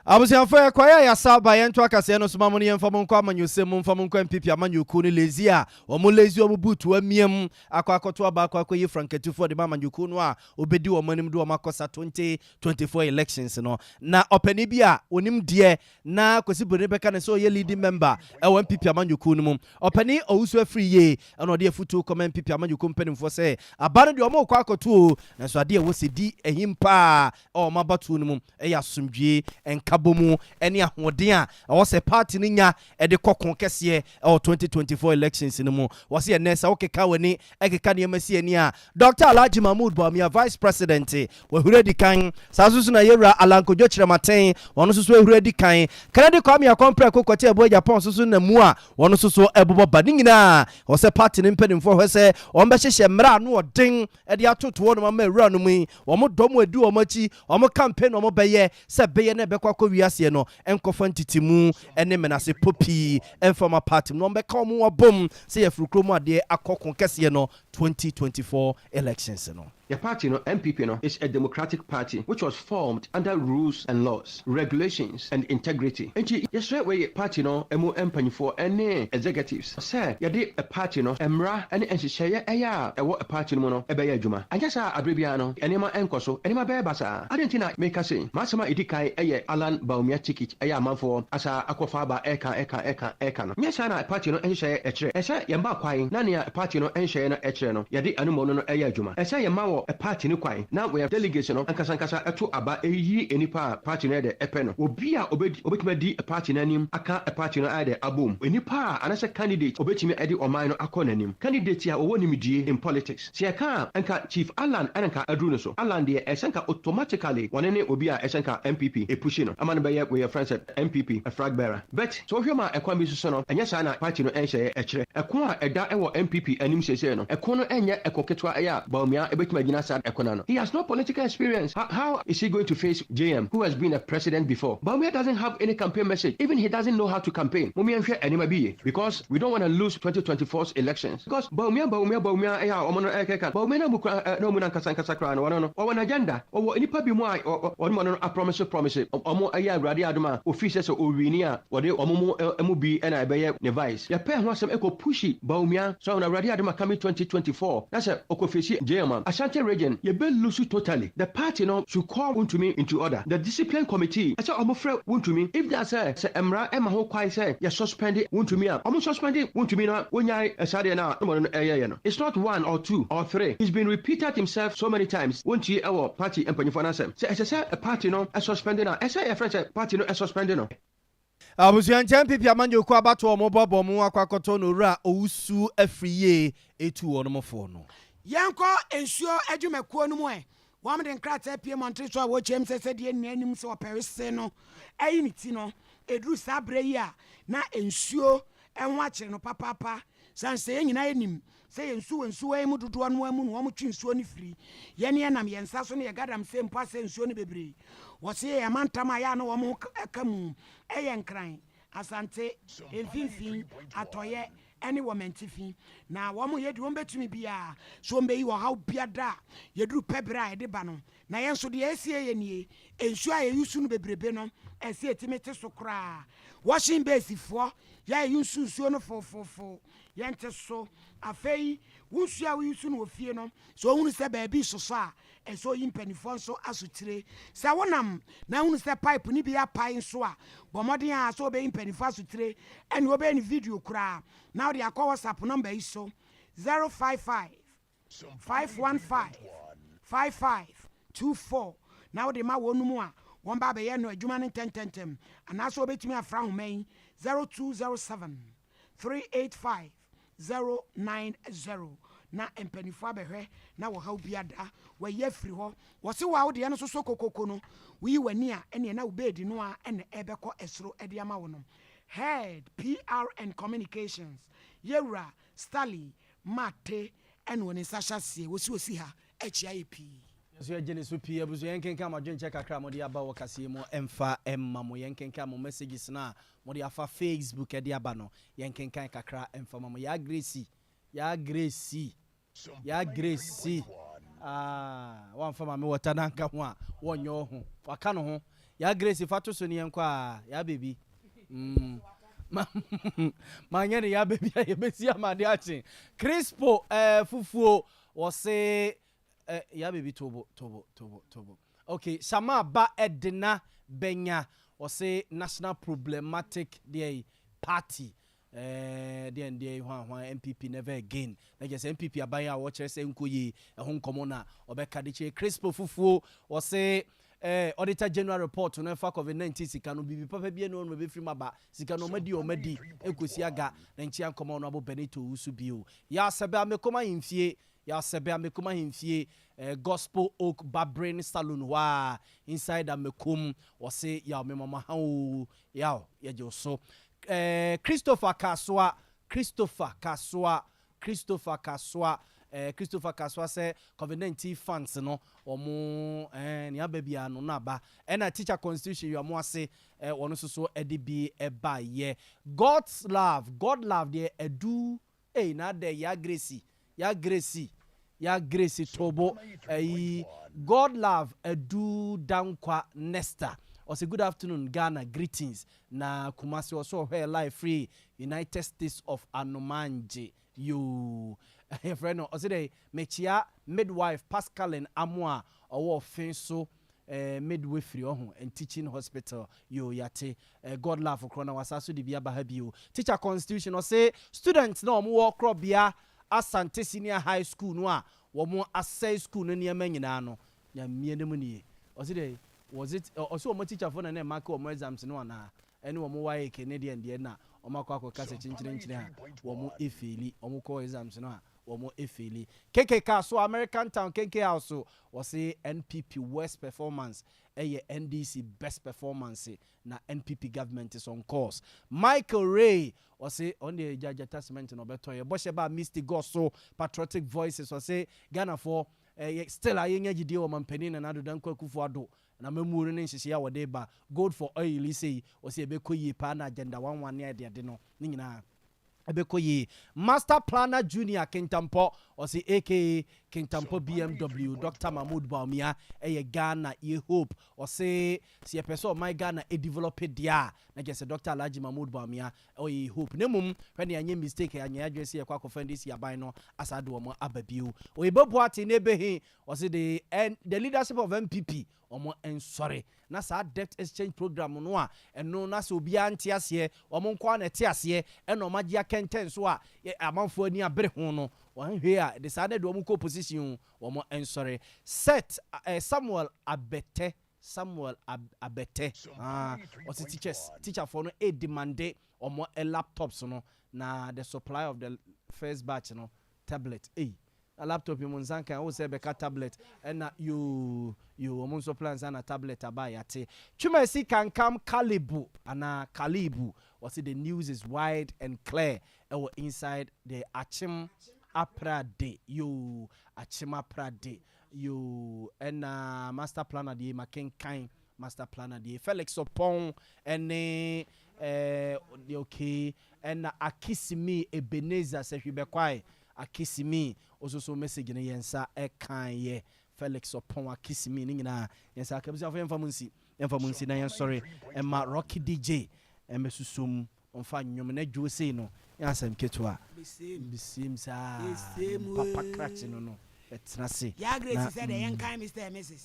Abusuafo yɛkɔeɛ a yɛasa aba yɛnto akaseɛ no so ma mo no yɛmfa mo nkɔ amanyɔsɛm mu mfa mo nkɔ NPP amanyɔkuo no lazy a wɔn lazy wɔn boot amiam akɔ akɔto aba akɔ akɔyi frankatufoɔ de ma amanyɔkuo no a ɔbɛdi wɔn anim de wɔn akɔ sa 2024 elections no na ɔpanin bi a ɔnim deɛ na Kwasi Broni bɛka no sɛ ɔyɛ leading member ɛwɔ NPP amanyɔkuo no mu ɔpanin Owusu Afriyie ɛna ɔde afutuo kɔma NPP amanyɔkuo mpanimfoɔ sɛ aba no deɛ wɔn rekɔ akɔto o nanso adeɛ ɛwɔ sɛ di ahim paa ɛwɔ wɔn abatoɔ no mu yɛ asomdwoe, nkabɔmu ne ahoɔden a ɛwɔ sɛ party no nya de kɔ ko kɛseɛ wɔ 2024 elections no mu. Wɔse ɛnnɛ sɛ wokeka w'ani keka nneɛma si ani a, Dɔkta Alhaji Mahmood Bawumia, Vice President, wahuri adi kan. Saa nso so na Yɛwura Allan Kojo Kyerematen, ɔno nso so ahuri adi kan. Kennedy Kwame Akompreko Kwati Abuah Agyapong nso so nam mu a wɔn nso so bobɔ ba. Ne nyinaa ɛwɔ sɛ party no mpanimfoɔ hwɛ sɛ wɔbɛhyehyɛ mmara a ano ɔden de atoto hɔnom ama awuranom yi, wɔn dɔm a ɛdi wɔn akyi, wɔn campaign a wɔbɛyɛ sɛ ɛbɛyɛ na ɛbɛkɔ akɔ wiaseɛ no nkɔfa ntetemu ne menasepɔ pii mfa mma party mu na wɔbɛka wɔn ho abom sɛ yɛfiri kurom adeɛ akɔ ko kɛseɛ no 2024 elections no. Yɛ party no, NPP no, is a democratic party which was formed under rules and laws, regulations and integrity. Enti yɛsrɛ wei party no mu mpanyinfoɔ ne executives sɛ yɛde party no mmara ne nhyehyɛeɛ a ɛwɔ party no mu no bɛyɛ adwuma. Anyɛ saa a aberɛ biara no nneɛma nkɔ so, nneɛma bɛyɛ basaa. Adɛn nti na meka sei? M'asɛm a ɛdi kan yɛ Allan Bawumia ticket ɛyɛ amanfoɔ asa akɔfa aba ɛka ɛka ɛka ɛka no. Nyɛ saa na party no nhyehyɛeɛ kyerɛ. Ɛsɛ yɛma kwan na nea party no nhyehyɛeɛ no kyerɛ no yɛde ɛno mmom no no yɛ adwuma. Ɛsɛ yɛma wɔ party no kwan na wɔyɛ delegates no ankasa ankasa to aba yi nnipa a party no yɛ dɛ pɛ no. Obi a obetumi adi party no anim aka party no ayɛ dɛ abom. Nnipa a anaasɛ candidate obetumi de ɔman no akɔ n'anim. Candidate a ɔwɔ nimdie in politics. Sɛ yɛka a nka Chief Allan na nka aduru no so. Allan deɛ ɛsɛ nka automatically wɔne ne obi a ɛsɛ nka NPP pushi no ama no bɛyɛ wei yɛfrɛ no sɛ NPP flag bearer. But sɛ wohwɛ mu a ɛkwan bi nso so no ɛnyɛ saa na party no nhyɛeɛ ɛkyerɛ. Ɛko a ɛda wɔ NPP anim seesei no ɛko no ɛnyɛ ɛko ketewa ɛyɛ a Bawumia ɛbɛtumi agyina saa ɛko no ano. He has no political experience how how is he going to face JM who has been a president before? Bawumia doesn't have any campaign message even he doesn't know how to campaign. Mom yɛnhwɛ nneɛma bi yie because we don't wanna lose 2024's elections because Bawumia Bawumia Bawumia ɛyɛ a wɔn no ɛkeka Bawumia na mu kura na wɔn ankasa ankasa koraa no wɔn no wɔwɔ n'agenda wɔwɔ nnipa bi mu a wɔn wɔn no apromise promise wɔn ɛyɛ awurade adom a ofii sɛ sɛ owini a wɔde wɔn mu mu bi na ɛbɛyɛ ne vice yɛpɛɛ ho asɛm ɛkɔ pushi Bawumia so na awurade adom a coming 2024 na sɛ ɔkɔ face JM a Ashanti. Ashanti region yɛbɛ lose totally. The party no should call Wontumi into order. The discipline committee ɛsɛ ɔmo frɛ Wontumi if that sɛ sɛ mmara ɛma ho kwan sɛ yɛ suspend Wontumi a, ɔmo suspend Wontumi na wonyae saa deɛ no a ɔmo no ɛyɛyɛ no. It's not one or two or three, he's been repeated himself so many times. Wontie ɛwɔ party mpanyinfoɔ no asɛm. Sɛ ɛsɛ sɛ party no suspend no a, ɛsɛ yɛfrɛ sɛ party no suspend no. Abusua nkyɛn NPP amanyɔkuo abatoɔ wɔn boaboa wɔn ho akɔ akɔtɔ no Owura Owusu Afriyie etu wɔn foɔ no. Yɛnkɔ nsuo adwumakuo no mu ɛ. Wɔde nkrataa pue mmɔntene so a wɔkyerɛm sɛ sɛdeɛ nnua nim sɛ ɔpɛrese no ayi ne ti no, ɛduru saa berɛ yi a na nsuo ho akyere no papaapa. Sane sɛ yɛn nyinaa nim sɛ yɛn nsuwa nsuwa yi mu dodoɔ no ara mu na wɔtwe nsuo no firi, yɛn yɛnam yɛn nsa so ne yɛn gadamsɛ mpo asɛ nsuo no bebree. Wɔse yɛn amantam a yɛ a na wɔn ho ka mu yɛ Nkran, Asante, Mfimfini, Atɔeɛ ne wɔ mantifi. Na wɔn yɛ deɛ wɔn bɛtumi biara sɛ wɔn bɛyi ɔhaw biada a yɛduru pɛ berɛ a ɛde ba no. Na yɛn nso deɛ ɛsi yɛ nie, nsuo a yɛyusu no bebrebe no ɛsɛ yɛtumi te so koraa. Washing base foɔ yɛ a yɛyusu nsuo no fofoofo yɛnte so. Afei wo nsuo a woyusu no wɔ fie no, sɛ wohunu sɛ baabi resosɔ a, Ɛsɛ oyi mpanimfoɔ nso asotire. Sɛ wonam na ahunu sɛ pipe no bi apae nso a, bɔ mmɔden ara sɛ wobɛyi mpanimfoɔ asotire ɛne wobɛyɛ no video koraa na wode akɔ WhatsApp nɔmba yi so, 055 515 5524 na wode ma wɔn a wɔba abɛyɛ no adwuma no ntɛntɛntɛm anaasɛ wobɛtumi afra ahoma yi, 0207 385 090 na mpaninfoɔ abɛhwɛ na wɔhaw bi ada wayi afiri hɔ. Wɔse wo a wodeɛ no sosɔ kokoko no woyi w'ani a ɛneɛ na wo beedi no ara na ɛbɛkɔ ɛsoro de ama wo no. Head PR and Communications Yɛwura Stanley Martey ɛna ɔne nsa hyɛ aseɛ wɔsi ɔsi ha akyia yɛ pii. Yɛn nso yɛgye ne so pii. Abusua yɛnkenkan mo adwenkyɛ kakra a mode aba wɔ kaseɛ mu mfa mma mo. Yɛnkenkan mo messages no a mode afa Facebook de aba no, yɛnkenkan kakra mfa ma mo. Yaa Gracie, Yaa Gracie, Yaa Gracie, ah, woamfa Maame Wɔta no anka ho a, wɔnyɛ wo ho. Waka no ho. Yaa Gracie, fa to so ne yɛnkɔ aa, Yaa baby. Mm. Ma, manyɛ no Yaa baby a yɛbɛsi ama ade akye. Crispo, eh, fufuo, wɔse Eh ya baby tobo tobo tobo tobo ok Shama ba Edna Benya ɔse national problematic deɛ yi party eh deɛn deɛ yi hwan hwan NPP never again na kyerɛ sɛ NPP aban a wɔkyerɛ sɛ nkɔ yie ɛho nkɔmɔ na ɔbɛka de kyerɛ Crispo Fufuo ɔse eh Auditor General report no ɛfa covid 19 sika no biribi papa bi ɛni hɔ nom ɛbɛfiri mu aba sika no ɔmadi ɔmadi ɛnkɔsi aga na nkyia nkɔmɔ no abo Benito Owusu bio Ya sɛbɛ amekoma ahemfie Yɛasɛbɛ Amekum ahemfie eh, Gospel Oak Barbering Saloon hɔ a, inside Amekum, wɔse yaw me mama ha oo, yaw yɛgye wo so eh, Christopher Kasoa, Christopher Kasoa, Christopher Kasoa eh, Christopher Kasoa sɛ Covid 19 funds no wɔn eh, nea aba biara no na aba, ɛna Teacher Constitution Wiamoase eh, wɔn nso so ɛde bi ɛbaeɛ. God's love, God love deɛ adu Ei na adɛn ya Gracie ya Gracie ya Gracie tobo ayi God love Adu Dankwa Nesta ɔse good afternoon Ghana greetings na Kumasi ɔse ɔhwɛɛ live firi United States of Anomangye yoo yɛfrɛ no ɔse dɛn mekyea midwife Pascaline Amoah ɔwɔ ɔfe so Eh midwifery ɔho and teaching hospital yoo yate eh God love korɔ na wasa so de bi aba ha bio teacher constitution ɔse students na wɔn wɔ korɔbea Asante senior high school no a wɔn asɛe school no nneɛma nyinaa no Nyame anim nie ɔse dɛn was it ɔse wɔn teacher foɔ na na ɛmake wɔn exams no anaa ɛne wɔn WAEC ne deɛn deɛn na wɔn akɔ akɔka sɛ kyenkyerenkyeren a wɔn efeeli wɔn kɔ exams no a wɔn efeeli. KK kaa so American Town Kenke House so wɔse NPP worst performance ɛyɛ NDC best performance na NPP government is on course. Michael Ray ɔse ɔno deɛ gya gyata cement na ɔbɛtɔ yɛ bɔhyɛ baa Misty Goss so Patriotic Voices ɔse Ghanafoɔ eh, still a yɛnya gyidie wɔ Mampanin Nana Addo Dankwa Akufo Addo na amammuo no ne nhyehyɛeɛ a wɔde ba Gold for Oil yi sei ɔse ɛbɛkɔ yie paa na Agenda 11 ne adeade no ne nyinaa ɛbɛkɔ yie. Master Planner Junior Kintampɔ, ɔse aka Kintampo BMW, Doctor Mahmood Bawumia yɛ Ghana yɛ hope. Ɔse sɛ yɛpɛ sɛ ɔman Ghana develop deɛ a, na kyerɛ sɛ Doctor Alhaji Mahmood Bawumia ɔyɛ yɛ hope. Na mmom hwɛ na yɛanyɛ mistake, yɛanyɛ yɛn adwene sɛ yɛkɔ akɔfa NDC aban no asan de wɔn aba bio. Oyibo Boateng na ɛbɛhe, ɔse the, the leadership of NPP wɔn nsɔre na saa debt exchange program no a ɛno na sɛ obiara nte aseɛ, wɔn nko ara na ɛte aseɛ ɛna wɔn agye akɛntɛn so a amanfoɔ ani abere ho no, wɔn hwee a ɛde saa na ɛde wɔn kɔ opposition o, wɔn nsɔre. Seth eh, Samuel Abɛtɛ, Samuel Ab Abɛtɛ, ah, ɔse teachers, teacherfoɔ no ɛredemande wɔn laptops no na the supply of the first batch no tablet, ei. Na laptop yi mo nsa nka wo sɛ bɛka tablet ɛna yoo yoo wɔn nso plan sa na tablet aba a yate. Twumasi Kankam Kalibu anaa Kalibu wɔse the news is wide and clear ɛwɔ inside the Akyem Aprade yoo Akyem Aprade yoo ɛna master planner deɛ makenkan master planner deɛ Felix Ɔpɔn ɛne ɛɛ okay ɛna Akisimi Ebenezer Sɛhwibɛkwae Akisimi ososo message no yɛn nsa kan yɛ Felix Ɔpɔn Akisimi ne nyinaa yɛn nsa aka abusuafo yɛnfa mo nsi yɛnfa mo nsi na yɛn sɔre ɛma Rocky DJ ɛmɛsusu mu ɔnfa nnwom na dwoo sei no nyɛ asɛm ketewa Besiem saa nnwom papa krakye no no bɛtena ase Yaa Grace na sɛ dɛ yɛnkan Mister and Mrs.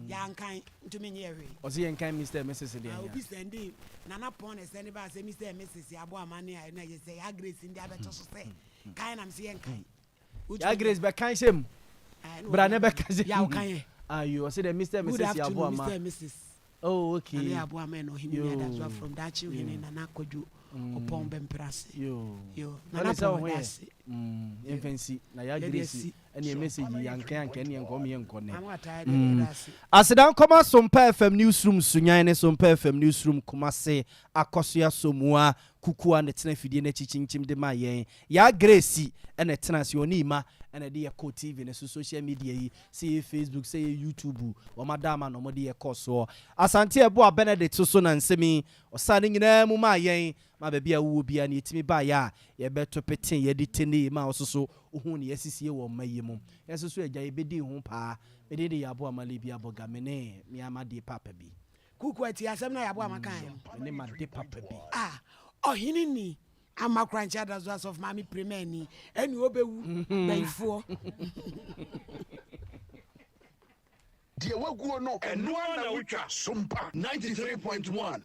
Yɛankan ntumi nyɛ hwee. Ɔse yɛnkan Mister and Mrs deɛ Ah, hia. obi sɛnde Nana Pɔn na ɛsɛnde baa sɛ Mister and Mrs yɛabɔ amane a ɛna yɛ sɛ Yaa Grace nde abɛto so sɛ Kan na mese yɛnkan. Ya Grace bɛkan hyɛ mu. Bra ne bɛka hyɛ mu. Ya wokan yɛ. Ayo ɔse dɛ Mr and Good Mrs afternoon Yaboama. Mr and Mrs. Oh okay. Nana Yaboama and Ɔhene Yo. Miadasua from Daakye Ohene Nana Kwadwo Ɔpɔn Bɛmprase. Yo. Yo. Nana Ɔne sɛ wo Pɔn ho meda yɛ. ase. Mm, yɛmfa nsi. Na Ya Yɛde Grace asi. ɛneɛ message yi yankan anka ɛneɛ nkɔ ɔmo yɛnkɔ nɛ. Maame Atae deɛ yɛda ase. Aseda nkɔma Sompa FM Newsroom Sunyani ne Sompa FM Newsroom Kumase Akɔsoa Somua Kuku a na ɛtena afidie no akyi kyinkyim de ma yɛn. Yaa Grace na ɛtena ase, ɔne Ima na ɛde yɛ kɔɔ TV no so, social media yi, sɛ ɛyɛ Facebook, sɛ ɛyɛ YouTube, wɔn ada ama na wɔde yɛ kɔɔ soɔ. Asante Ɛboa Benedict nso na nsɛm yi, ɔsaa ne nyinaa mu maa yɛn, ma baabi a wowɔ biara no yɛtumi baeɛ a yɛbɛto petee, yɛde tenee maa wo nso so wohuu nea yɛasisie wɔ mma yi mu. Yɛn nso so agya, yɛbɛdii ho paa. Me din de Yaboa Malibi Aboga, me ne me ara m'adeɛ paapa bi. Kuku atie asɛm no a Yaboa ma kaeɛ no. Me ne m'ade papa bi. Ah, ɔhene ni ama korankye adaso asɔfo maame prema ani ɛne ɔbɛwu bayifoɔ. Deɛ waguo no, ɛno ara na wotwa. Sompa 93.1.